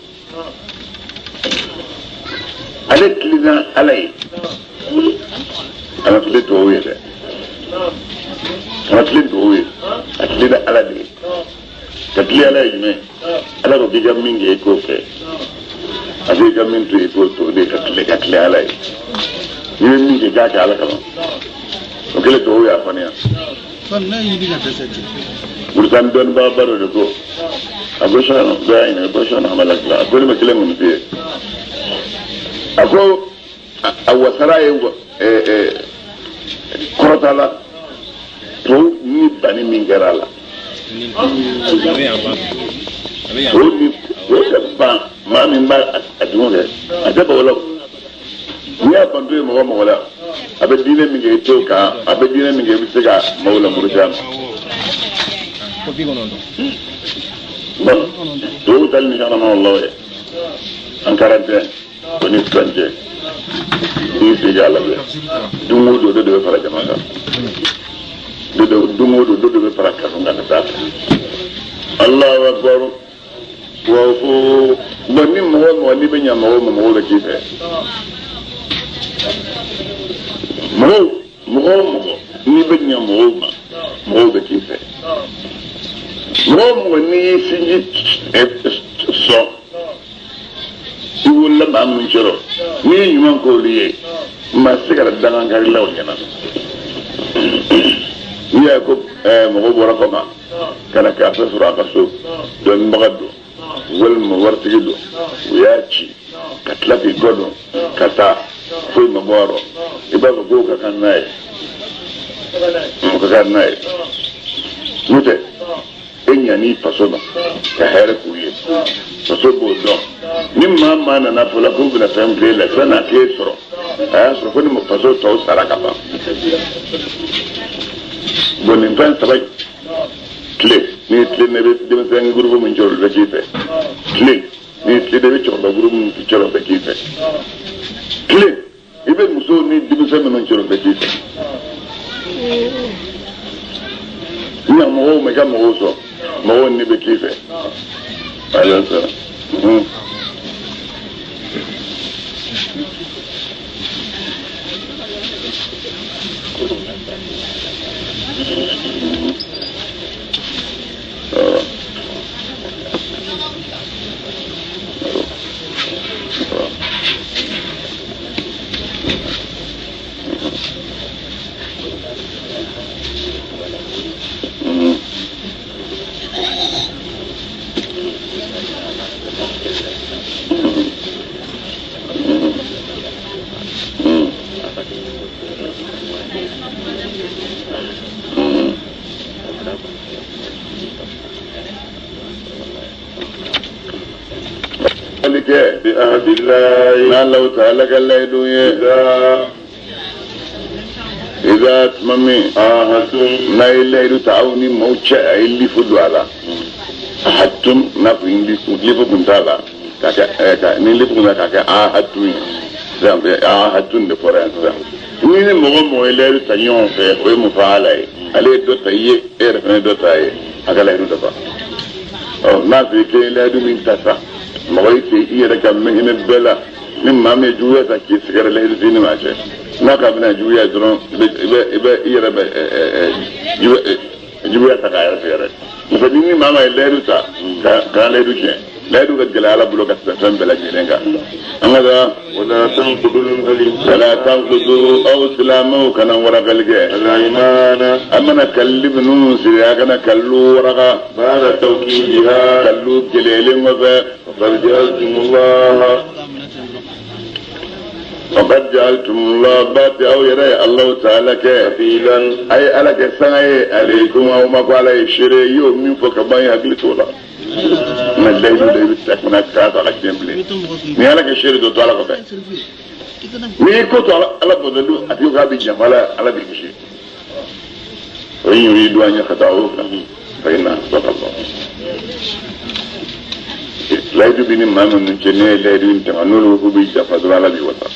ale tilenna Ala ye a ma tilen tubabu ye dɛ a ma tilen tubabu ye a tilenna Ala de ye ka tilen Ala ye jumɛn Ala ko k'i ka min kɛ i k'o kɛ a ko i ka min to i k'o to o de ye ka tilen Ala ye n'i bɛ min kɛ i k'a kɛ Ala kama o kɛlen tubabu y'a faamuya. Muritani dɔnnibagaba dɔ de ko a ko sɔnna dɔ y'a ɲininka ko sɔnna a ma lakila a ko ne ma kelen mun f'i ye a ko a wasara ye kɔrɔta la tɔw ni banni min kɛra a la tɔw ni tɔw tɛ ban maa min b'a a jugu kɛ a tɛ ban o la n'i y'a banto ye mɔgɔ mɔgɔ la a bɛ diinɛ min kɛ i t'o kan a bɛ diinɛ min kɛ i bɛ se ka maaw lamuru a ma. Bon tubabu tali ni sɔgɔma la ye an 41 o ni sisan cɛ n'i sigi a lajɛ don o don dɔ de bɛ fara jama kan don o don dɔ de bɛ fara kaso kan ka taa fɛ. Alahu akibaru wa ko bon ni mɔgɔ o mɔgɔ n'i bɛ ɲa mɔgɔw ma mɔgɔw bɛ k'i fɛ mɔgɔw mɔgɔ o mɔgɔ n'i bɛ ɲa mɔgɔw ma mɔgɔw bɛ k'i fɛ mɔgɔ o mɔgɔ n'i y'i sinji sɔn i wolola maa min sɔrɔ n'i ye ɲuman k'olu ye maa tɛ se ka dangan karila o ɲɛna n'i y'a ye ko mɔgɔ bɔra kɔ kan ka na karisa sɔrɔ a ka so dɔnnibaga don walima waritigi don u y'a ci ka tila k'i kɔ don ka taa foyi ma bɔ a rɔ i b'a fɔ k'o ka kan n'a ye o ka kan n'a ye n'o tɛ e ɲan'i faso ma ka hɛrɛ k'u ye faso b'o dɔn ni maa maa nana fɔ la k'u bɛna fɛn k'e la san'a k'e sɔrɔ a y'a sɔrɔ ko ni faso tɔw sara ka ban bon nin fɛn saba in tile n'i tilenna i bɛ denmisɛnnin gurupu min cɛ olu bɛ k'i fɛ tile n'i tilenna i bɛ cɛkɔrɔba gurupu min cɛ olu bɛ k'i fɛ tile i bɛ musow ni denmisɛn minnu cɛ olu bɛ k'i fɛ ɲa mɔgɔw ma i ka mɔgɔw sɔn mɔgɔw ni bɛ k'i fɛ ayiwa sara. N'Allahu ta'ala ka layidu ye idza tuma min n'a ye layidu ta aw ni maaw cɛ a ye lifu don a la ahatum n'a kun ye lifu kun t'a la k'a kɛ ni lifu kun t'a k'a kɛ ahatum ye sisan ahatum de fɔra yan sisan ni ni mɔgɔ mɔgɔ ye layidu ta ɲɔgɔn fɛ o ye mun fɔ ala ye ale ye dɔ ta i ye e yɛrɛ fana ye dɔ ta a ye a ka layidu dafa ɔ n'a fɔ i k'i ye layidu min ta sa mɔgɔ i tɛ i yɛrɛ ka hinɛ bɛɛ la ni maa min ye juguya ta k'i sɛgɛrɛ layidu t'i ni maa cɛ n'a ka bɛna juguya dɔrɔn i bɛ i yɛrɛ bɛ juguya ta k'a yɛrɛ sɛgɛrɛ parce que ni maa ma ye layidu ta ka layidu tiɲɛ layidu ka gɛlɛn ala bolo ka tɛmɛ fɛn bɛɛ lajɛlen kan an ka taa wala tankudu aw silamɛw kana warakali kɛ a mana kalili minnu siri a kana kalilu waraka kalilu gɛlɛyalen kɔfɛ faqad ja'altumullah baati aw yɛrɛ ye Allahu ta'ala kɛ a ye ala kɛ sanga ye alaykum aw ma ko ala ye seere ye i y'o min fɔ ka ban i hakili t'o la nka layidu de i bɛ tila kana k'a ta ka tiɲɛ bilen ni ala kɛ seere dɔ to ala kɔfɛ n'i ko to ala bɔtɔ don a tigi k'a bɛ janfa la ala b'i kisi o ye yuridu an yakhda'uka fa inna hasbaka Allah layidu b'i ni maa minnu cɛ ne ye layidu in tɛmɛ n'olu ko k'u b'i janfa dɔrɔn ala b'i wasa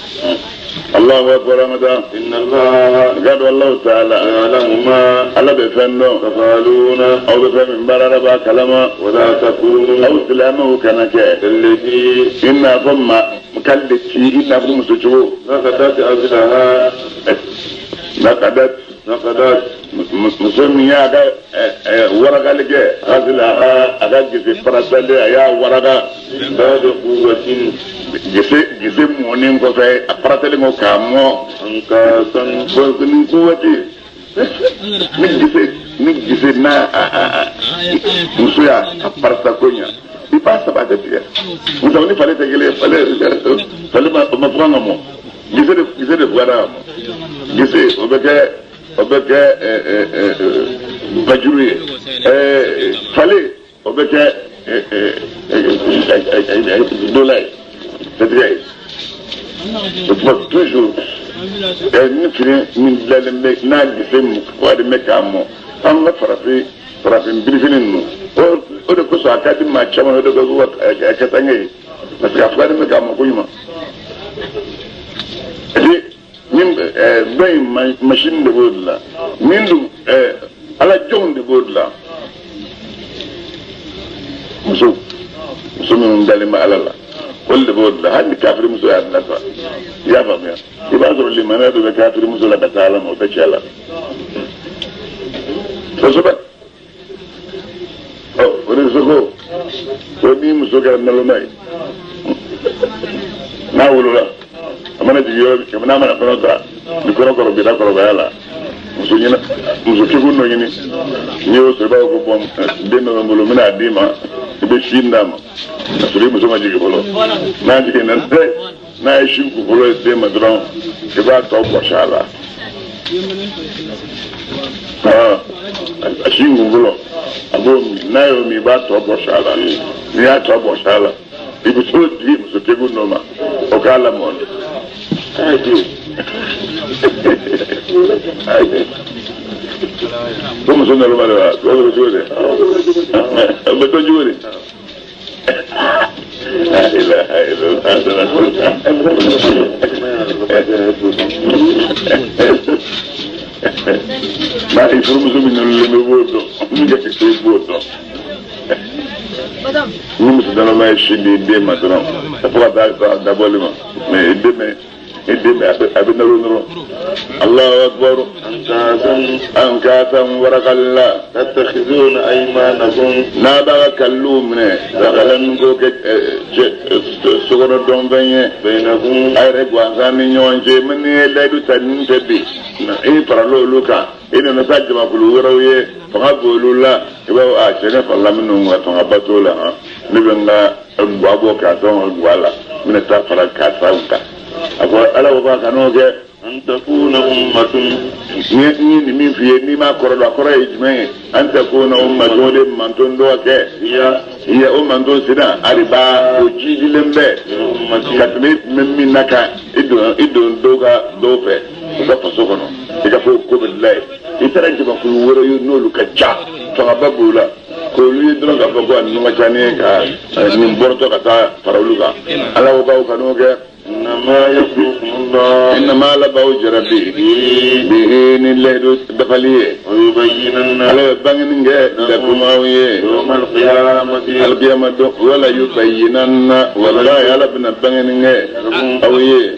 Allahu akbar an ka taa inna Allah ka dɔn Allahu ta'ala ya'lamu ma ala bɛ fɛn dɔn taf'aluna aw bɛ fɛn min baara la b'a kalama wala takunu aw silamɛw kana kɛ kallati i n'a fɔ ma kallati i n'a fɔ muso cogo naqadat ghazlaha naqadat naqadat muso min y'a ka warakali kɛ ghazlaha a ka gese paratalen a y'a waraka min ba'di quwwatin gese gese mɔnen kɔfɛ a paratalen kɔ k'a mɔ ankasan ni quwwati ni gese ni gise n'a muso y'a a parasa ko ɲa i b'a saba tɛ tigɛ muso ni fale tɛ kelen ye fale ma o ma fugan ka mɔ gise de fugara ka mɔ gise o bɛ kɛ bajuru ye fale o bɛ kɛ dola ye tɛtigɛ ye o tuma toujours ni fini min dilanlen bɛ n'a gise fugalen bɛ k'a mɔ an ka farafin birifini ninnu o de kosɔn a ka di maa caman o de kosɔn ka kasange ye parce que a fugalen bɛ k'a mɔ koɲuman ni dɔ in machine de b'o dilan min dun ala jɔnw de b'o dilan muso minnu dalen bɛ ala la olu de b'o dilan hali ni kafiri muso y'a dilan sa i y'a faamuya i b'a sɔrɔ limaniya dɔ bɛ kafiri muso la ka taa ala ma o tɛ cɛ la kosɛbɛ ɔ o de ko ni muso kɛra naloma ye n'a wolola a mana jigin yɔrɔ n'a mana kɔnɔ ta ni kɔnɔ kɔrɔ binna kɔrɔbaya la muso kekun dɔ ɲini n'i y'o sɔrɔ i b'a fɔ ko bɔn den dɔ bɛ n bolo n bɛna a d'i ma i bɛ sin d'a ma ka sɔrɔ i muso ma jigin fɔlɔ n'a jiginna n'a ye sin kun fɔlɔ ye den ma dɔrɔn i b'a tɔ bɔsi a la a sin kun fɔlɔ a b'o min n'a y'o min i b'a tɔ bɔsi a la n'i y'a tɔ bɔsi a la i bɛ t'o di muso kekun dɔ ma o k'a lamɔ ko muso naloma de wa o bɛ cogo di o bɛ dɔn cogo di la ilaha illallah n'a i furumuso min nalolen bɛ b'o dɔn min ka kɛ i b'o dɔn ni muso naloma ye sin di den ma dɔrɔn fo ka taa dabɔli ma mɛ i den bɛ a bɛ nalo dɔrɔn Allahu akbar an kaasan warakalla tattakhizuna aymanakum n'a b'a ka kaliluw minɛ sakalan k'o kɛ sokɔnɔ dɔnfɛn ye bainakum a yɛrɛ gansan ni ɲɔgɔn cɛ minnu ye layidu ta nin tɛ bi i farala olu kan i nana sa jamakulu wɛrɛw ye fanga b'olu la i b'a fɔ a cɛ ne farala minnu kan fangaba t'o la han ne bɛ n ka guwa bɔ k'a dɔn ka guwa la n bɛna taa fara karisaw kan a ko ala ko k'a kan'o kɛ an takuna ummatun ni nin min f'i ye n'i m'a kɔrɔ dɔn a kɔrɔ ye jumɛn ye an takuna ummatun o de manton dɔ kɛ iya o manton sina ariba o jidilen bɛ ka tɛmɛ i tun bɛ min na kan i don dɔw ka dɔw fɛ u ka faso kɔnɔ i ka fɔ ko bɛ dilan ye i taara jamakulu wɛrɛ ye n'olu ka ca fangaba b'o la k'olu ye dɔrɔn k'a fɔ ko a ninnu ka ca ni ye ka nin bɔrɔtɔ ka taa fara olu kan ala ko k'aw kan'o kɛ. إنما يبلوكم الله إنما لباو جربي به نلهدو دفليه ويبينن على بانغنغ لكم أويه يوم القيامة القيامة ولا يبينن والله على بن بانغنغ أويه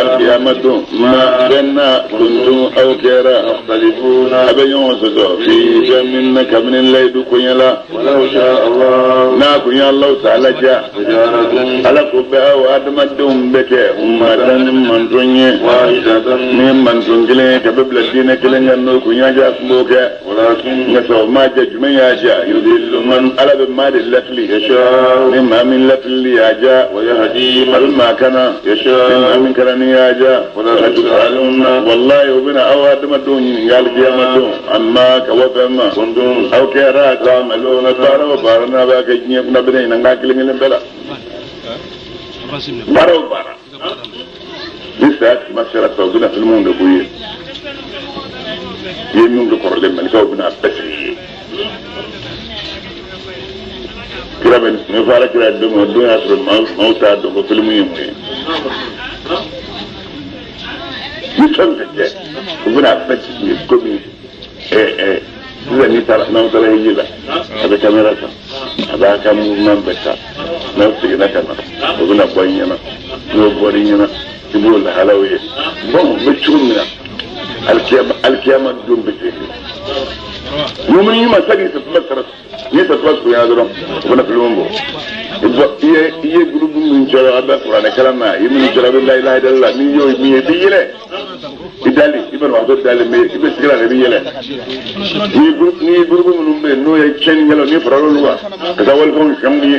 القيامة ما بنا كنتم أو كرا تختلفون أبي يوسف في جمنك من الليل كنيلا ولو شاء الله نا كنيا الله تعالى جاء على كوبا وآدم الدوم بك أمة من دنيا واحدة من دنيا كببل الدين كلنا نكون يا جاك ولكن نسوا ما جميع جاء يذل من على بمال اللفلي يشاء مما من لفلي يا جاء ويهدي من ما كان يشاء مما من كان يا جاء ولا تسألون والله وبنا أو آدم الدنيا قال قيامة أما كوفما كنتم أو كيرا تعملون بارا وبارنا باك جنيا بنينا ناكلين بلا بارا وبارا لسه ما سيرت وجنا في المون ده يمين بقرلين ملكه بن عباس كلا بن نفعل كلا دم الدنيا أسر موتى دم في المهم يفهم كده وبن عباس يكمل إيه إذا نتلا نوصل هيجي هذا كاميرا هذا كم من بتاع نوصل كنا كنا وبن عباس نوبورينا يقول حلاوية بوم بتشوفنا القيامة دون بتيجي يوم يوم سجن تتمسرس نيت تتمسك يا درم وأنا في الومبو إيه جروب من جرى هذا قرآن كلامنا يمين جرى لا إله إلا الله مين يوم مين يبيله I dali i banabagatɔ dalen bɛ i bɛ sigira la i bɛ yɛlɛ ni gurupu minnu bɛ yen n'o ye tiɲɛnikɛlaw n'i farala olu kan ka taa walifɛnw fɛnw ye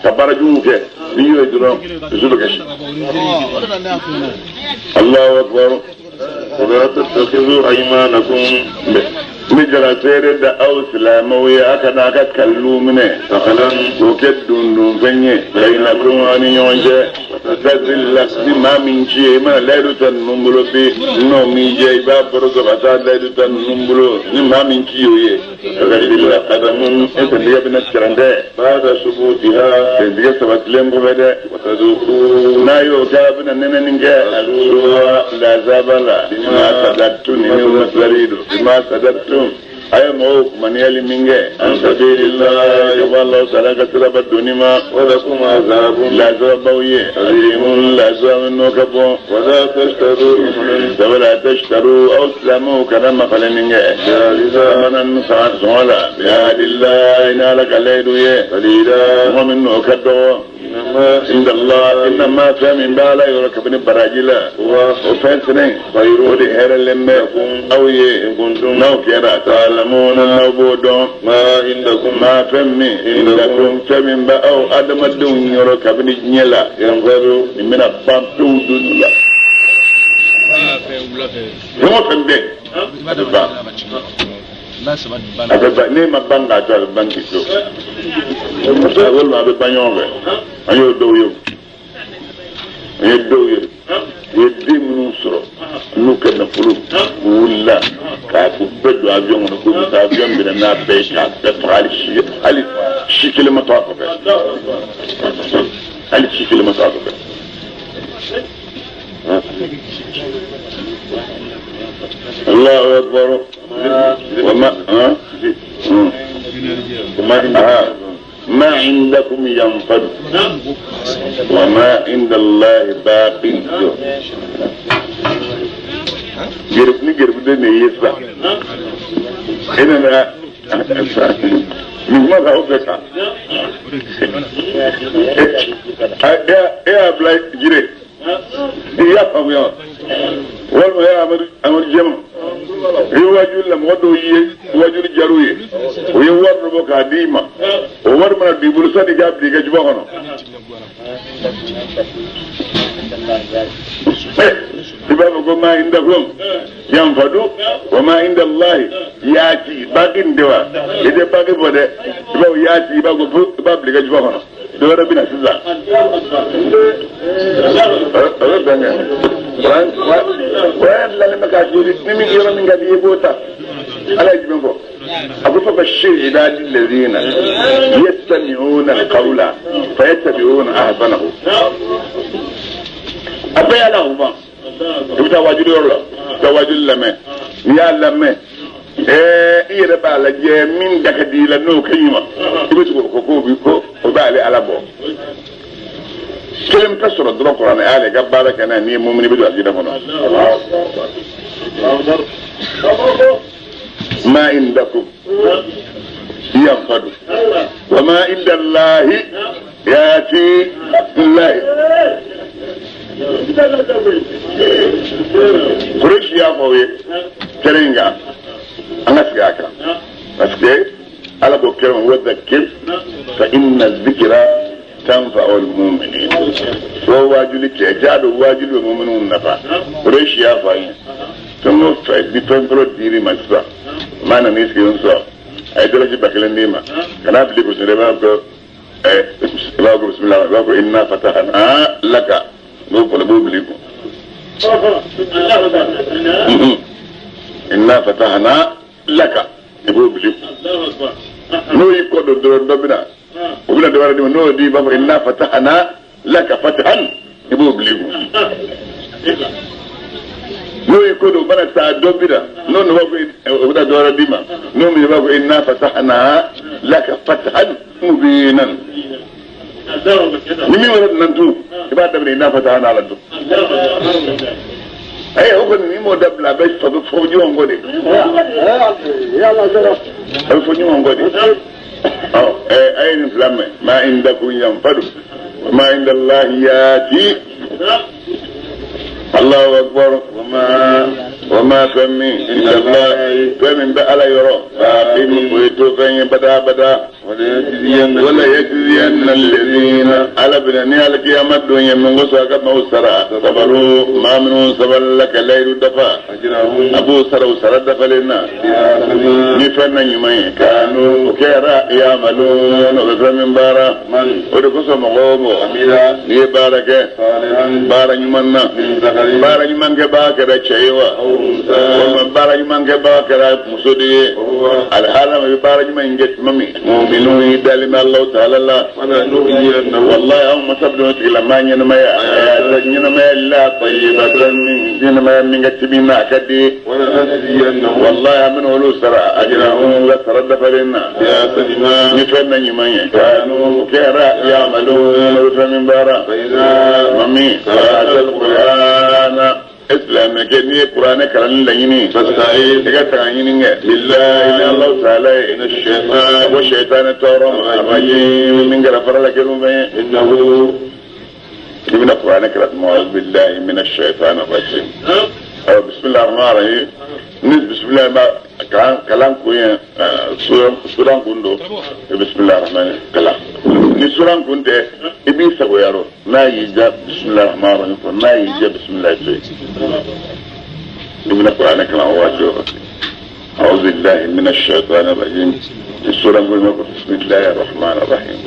ka baara juguw kɛ n'i y'o ye dɔrɔn dusu bɛ kasi. Allahu akbar. ولا تتخذوا أيمانكم n bɛ jara seere da aw silamɛw ye a kana a ka kalilu minɛ k'o kɛ dundunfɛn ye bayinakum aw ni ɲɔgɔn cɛ tazilla ni maa min ci ye i mana layidu ta ninnu bolo bi n'o m'i jɛ i b'a bɔrɔtɔ ka taa layidu ta ninnu bolo ni maa min ci y'o ye tazilla qadamun e sentigɛ bɛna cɛrɛntɛ بعد ثبوتها sentigɛ sabatilen kɔfɛ dɛ وتذوقوا n'a y'o kɛ a bɛna nɛnɛni kɛ asuwa lazaba la bima sadattum ni masari don bima sadattum a ye mɔgɔw kumaniyali min kɛ an sabilillahi ka bɔ Alahu taala ka siraba donni ma ولكم عذاب lazaba b'aw ye azimun lazaba min n'o ka bon ولا تشتروا sabula tashtaru aw silamɛw kana mafalenni kɛ samanan sɔngɔ la bihadillahi n'Ala ka layidu ye قليلا sɔngɔ min n'o ka dɔgɔ إنما inda Allah inna fɛn min b'a la yɔrɔ kabini baraji la o fɛn sɛnɛ o de hɛrɛlen bɛ aw ye n'aw kɛra ta'lamuna n'aw b'o dɔn ما عندكم maa fɛn min indakum fɛn min bɛ aw adamadenw yɔrɔ kabini diɲɛ la ينفد nin bɛna ban pewu don dɔ la fɛn o fɛn bɛ yen a bɛ ban a bɛ ban n'e ma ban k'a to a bɛ ban k'i to walima a bɛ ban ɲɔgɔn fɛ an y'o dɔw ye o an ye dɔw ye u ye den minnu sɔrɔ n'u ka nafolo u wulila k'a k'u bɛɛ don avion kɔnɔ k'u bɛ taa avion minɛ n'a bɛɛ ye k'a bɛɛ faga hali si kelen ma to a kɔfɛ hali si kelen ma to a kɔfɛ. Allahu akbar. Wa ma ma indakum yanfadu wa ma inda Allahi baqin. Ni geribuden de ye sisan e nana nin kuma ta o bɛɛ kan e y'a bila jire i y'a faamuya walima e Amadu Jɛma i ye wajuli la mɔgɔ dɔw ye wajuli jar'u ye o ye wari dɔ bɔ k'a d'i ma o wari mana don i bolo sani i k'a bila i ka juba kɔnɔ i b'a fɔ ko ma indakum yanfadu wa ma inda Allahi yaati baqi nin tɛ wa i tɛ baqi fɔ dɛ i b'a fɔ yaati i b'a fɔ i b'a bila i ka juba kɔnɔ dɔ wɛrɛ bɛ na sisan o bɛ bɛn kɛ kuran dilanlen bɛ k'a joli ni min yɔrɔ min ka di i b'o ta ala ye jumɛn fɔ a ko fabashir ibadi alladhina yastami'una alqawla fayattabi'una ahsanahu a bɛɛ y'a la o ma i bɛ taa wajuli yɔrɔ la i bɛ taa wajuli lamɛn n'i y'a lamɛn i yɛrɛ b'a lajɛ min da ka di i la n'o ka ɲi ma i bɛ tugu o kɔ k'o bi ko o b'ale ala bɔ kelen tɛ sɔrɔ dɔrɔn kuranɛ y'ale ka baara kɛ n'a ye n'i ye mumini i bɛ don alijinɛ kɔnɔ. Ma indakum yanfadu wa ma inda Allahi yati Allahi. Kureshi y'a fɔ aw ye kɛnɛ in kan an ka sigi a kan parce que ala ko kɛnɛ ma wa dhakkir fa inna dhikra tanfa'ul mu'minin fo waajuli kɛ jaa don waajuli bɛ mu'miniw nafa Kureshi y'a fɔ an ye fɛn o fɛn ni fɛn fɔlɔ dir'i ma sisan maa nan'i sigi n sɔrɔ a ye dalaji 1000 d'i ma kan'a fili gosi dɛ i b'a fɔ i b'a fɔ bisimila i b'a fɔ inna fatahna laka n'o fɔlɔ b'o bila i kun inna fatahna laka i b'o bila i kun n'o y'i kɔ don dɔrɔn dɔ bɛ na o bɛna dɔ wɛrɛ d'i ma n'o di i b'a fɔ inna fatahna laka fatahan i b'o bila i kun n'o y'i kɔ don o mana taa dɔ bɛ na n'o b'a fɔ o bɛna dɔ wɛrɛ d'i ma n'o min i b'a fɔ inna fatahna laka fatahan mubinan ni min wɛrɛ nana tun i b'a daminɛ inna fatahna la tun ayi o kɔni ni m'o dabila a bɛ fɔ ɲɔgɔn kɔ de a bɛ fɔ ɲɔgɔn kɔ de ɔ a ye nin fila mɛn ma indakum yanfadu wa ma inda Allahi yati. Allahu akbar wa ma fɛn min inda Allah fɛn min bɛ Ala yɔrɔ baaqin o ye to fɛn ye bada bada. Wala yajziyanna alladhina Ala bɛna ni alikiyama don ye min kosɔn a ka maaw sara sabaru maa minnu sabalila ka layidu dafa a b'o sara o sara dafalen na ni fɛn na ɲuman ye kanu o kɛra yamalun o bɛ fɛn min baara o de kosɔn mɔgɔ o mɔgɔ n'i ye baara kɛ baara ɲuman na baara ɲuman kɛbaga kɛra cɛ ye wa walima baara ɲuman kɛbaga kɛra muso de ye alihala ma i bɛ baara ɲuman in kɛ tuma min mu'minun i dalen bɛ Alahu taala la wallahi anw masa bɛ tigilama ɲɛnamaya ɲɛnamaya la tayyibatan ɲɛnamaya min ka timi n'a ka di wallahi an bɛna olu sara ajrahum la sara dafalen na ni fɛn na ɲuman ye kanu kɛra ya'malun o bɛ fɛn min baara mami qara'atal qur'ana silamɛkɛ n'i ye kuranɛ kalanni laɲini i ka tanga ɲini kɛ billahi ni Alahu taala ye ko sɛtanɛ tɔɔrɔ ma arrajim min kɛra farala kɛlen fɛn ye i bɛna kuranɛ kalan tuma a'udhu billahi minash shaitani rajim bisimilahi rahmani rahim ni bisimilahi ma kalan kun ye suran kun don bisimilahi rahmani kalan ni suran kun tɛ i b'i sagoya rɔ n'a y'i ja bisimilahi rahmani rahim fɔ n'a y'i ja bisimilahi to yen i bɛna kuranɛ kalan o waati o waati a'udhu billahi minash shaitani rajim suran kun bɛ ko bisimilahi rahmani rahim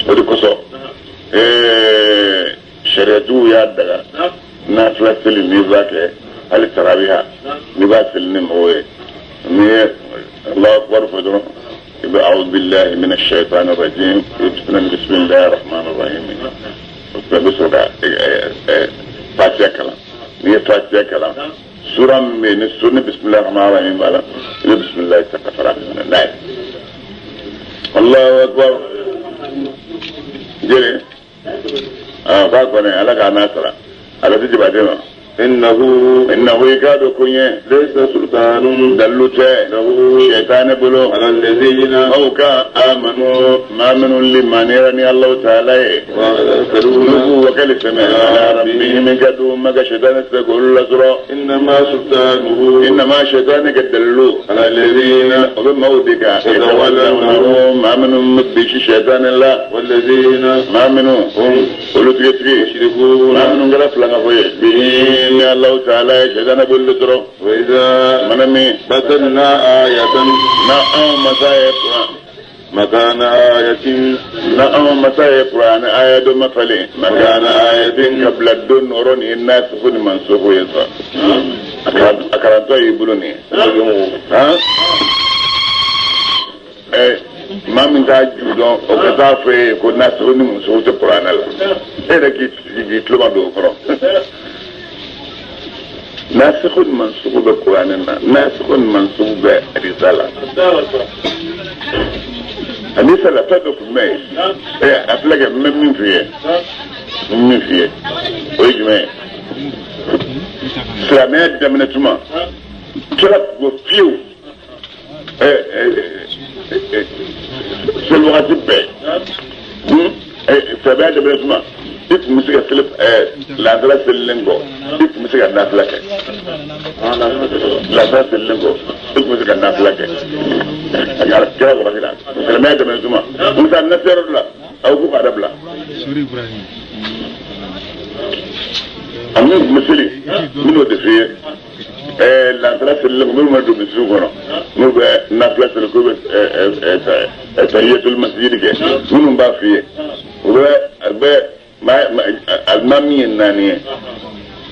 o de kosɔn sariyatigiw y'a daga nafila seli n'i b'a kɛ hali tarawiha n'i b'a seli ni mɔgɔw ye n'i ye Allahu akbar fɔ dɔrɔn i bɛ a'udhu billahi minash shaitani rajim i bɛ bisimilahi rahmani rahim o tuma i bɛ sɔrɔ ka fatiha kalan n'i ye fatiha kalan sura min bɛ yen ni su ni bisimilahi rahmani rahim b'a la i bɛ bisimilahi ta ka fara n'a ye Allahu akbar jeli k'a kɔni Ala k'a n'a sara ala tɛ jabaden ma. Innahu i k'a dɔn ko ɲɛ laysa sultanun dalilu tɛ lahu sɛtanɛ bolo ala alladhina aw ka amanu maa minnu limaniyara ni Alahu taala ye n'u b'u wakali sɛmɛ ala rabbihim ka d'u ma ka sɛtanɛ tɛ se k'olu lasɔrɔ. Innama sultanuhu innama sɛtanɛ ka dalilu ala alladhina o bɛ maaw de kan yatawallawnahu maa minnu bɛ bisi sɛtanɛ la walladhina maa minnu hum olu tigɛtigi mushrikun maa minnu kɛra filankafo ye bihi ni Alahu taala ye sɛtanɛ bolo dɔrɔn. Wa idha mana min badalna ayatan na anw masa ye kuran makana ayatin na anw masa ye kuran aya dɔ ma falen makana ayatin ka bila don nɔrɔ nin ye nasifu ni mansuhu ye sa a karantɔ y'i bolo nin ye han maa min t'a ju dɔn o ka taa fɔ e ye ko nasifu ni mansuhu tɛ kuranɛ la e yɛrɛ k'i tulo ma don o kɔrɔ. Nasifu ni mansuhu bɛ kuranɛ na nasifu ni mansuhu bɛ hadisa la hadisa la fɛn dɔ tun bɛ yen a filɛ kɛ n bɛ min f'i ye n bɛ min f'i ye o ye jumɛn ye silamɛya daminɛ tuma kira ko fiyewu seli wagati bɛɛ silamɛya daminɛ tuma i tun bɛ se ka seli lansara selilen kɔ i tun bɛ se ka nafila kɛ lansara selilen kɔ i tun bɛ se ka nafila kɛ a kɛra wagati la silamɛya daminɛ tuma musa nasi yɔrɔ dɔ la aw ko k'a dabila a min tun bɛ seli n bɛn'o de f'i ye lansara selilen kɔ minnu bɛ don misiriw kɔnɔ n'u bɛ nafila seli k'u bɛ tahiyatul masjid kɛ minnu b'a f'i ye u bɛ alimami ye naani ye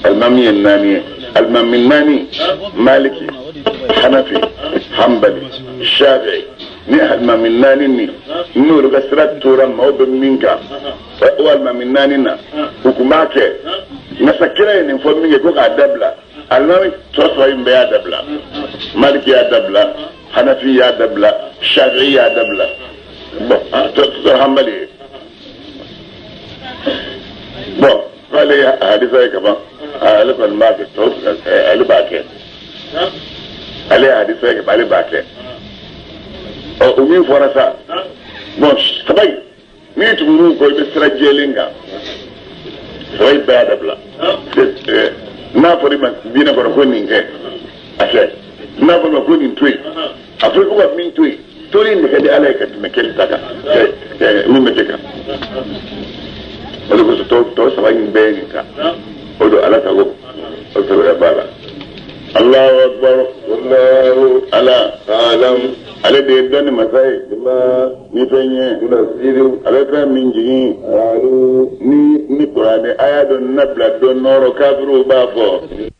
alimami ye naani ye alimami naani maliki hanafi hanbali shafi'i ni alimami naani ni n'olu ka sira tora maaw bɛ min kan o alimami naani na u tun b'a kɛ masakɛ ye nin fɔ min kɛ ko k'a dabila alimami tɔ saba in bɛɛ y'a dabila maliki y'a dabila hanafi y'a dabila shafi'i y'a dabila bon tɔ hanbali ye bon k'ale ye hadisa ye kaban ale kɔni b'a kɛ tɔ ale b'a kɛ ale ye hadisa ye kaban ale b'a kɛ ɔ o min fɔra sa bon saba in n'i tugur'u kɔ i bɛ sira jɛlen kan saba in bɛɛ y'a dabila N'a fɔra i ma diinɛ kɔnɔ ko nin kɛ, a kɛ. N'a fɔra i ma ko nin to yen, a fɔra ko ka min to yen, toli in de ka di Ala ye ka tɛmɛ kɛli ta kan, min bɛ kɛ kan. O de kosɔn tɔ saba in bɛɛ ye nin ta. O don Ala sago, o sagoya b'a la. Allahu akbar. Wallahu Ala alam. Ale de ye dɔnni masa ye. Bima ni fɛn ye, yunazzilu. A bɛ fɛn min jigin. Qalu Ni kuranɛ aya dɔ nabila dɔ nɔrɔ, kafiriw b'a fɔ.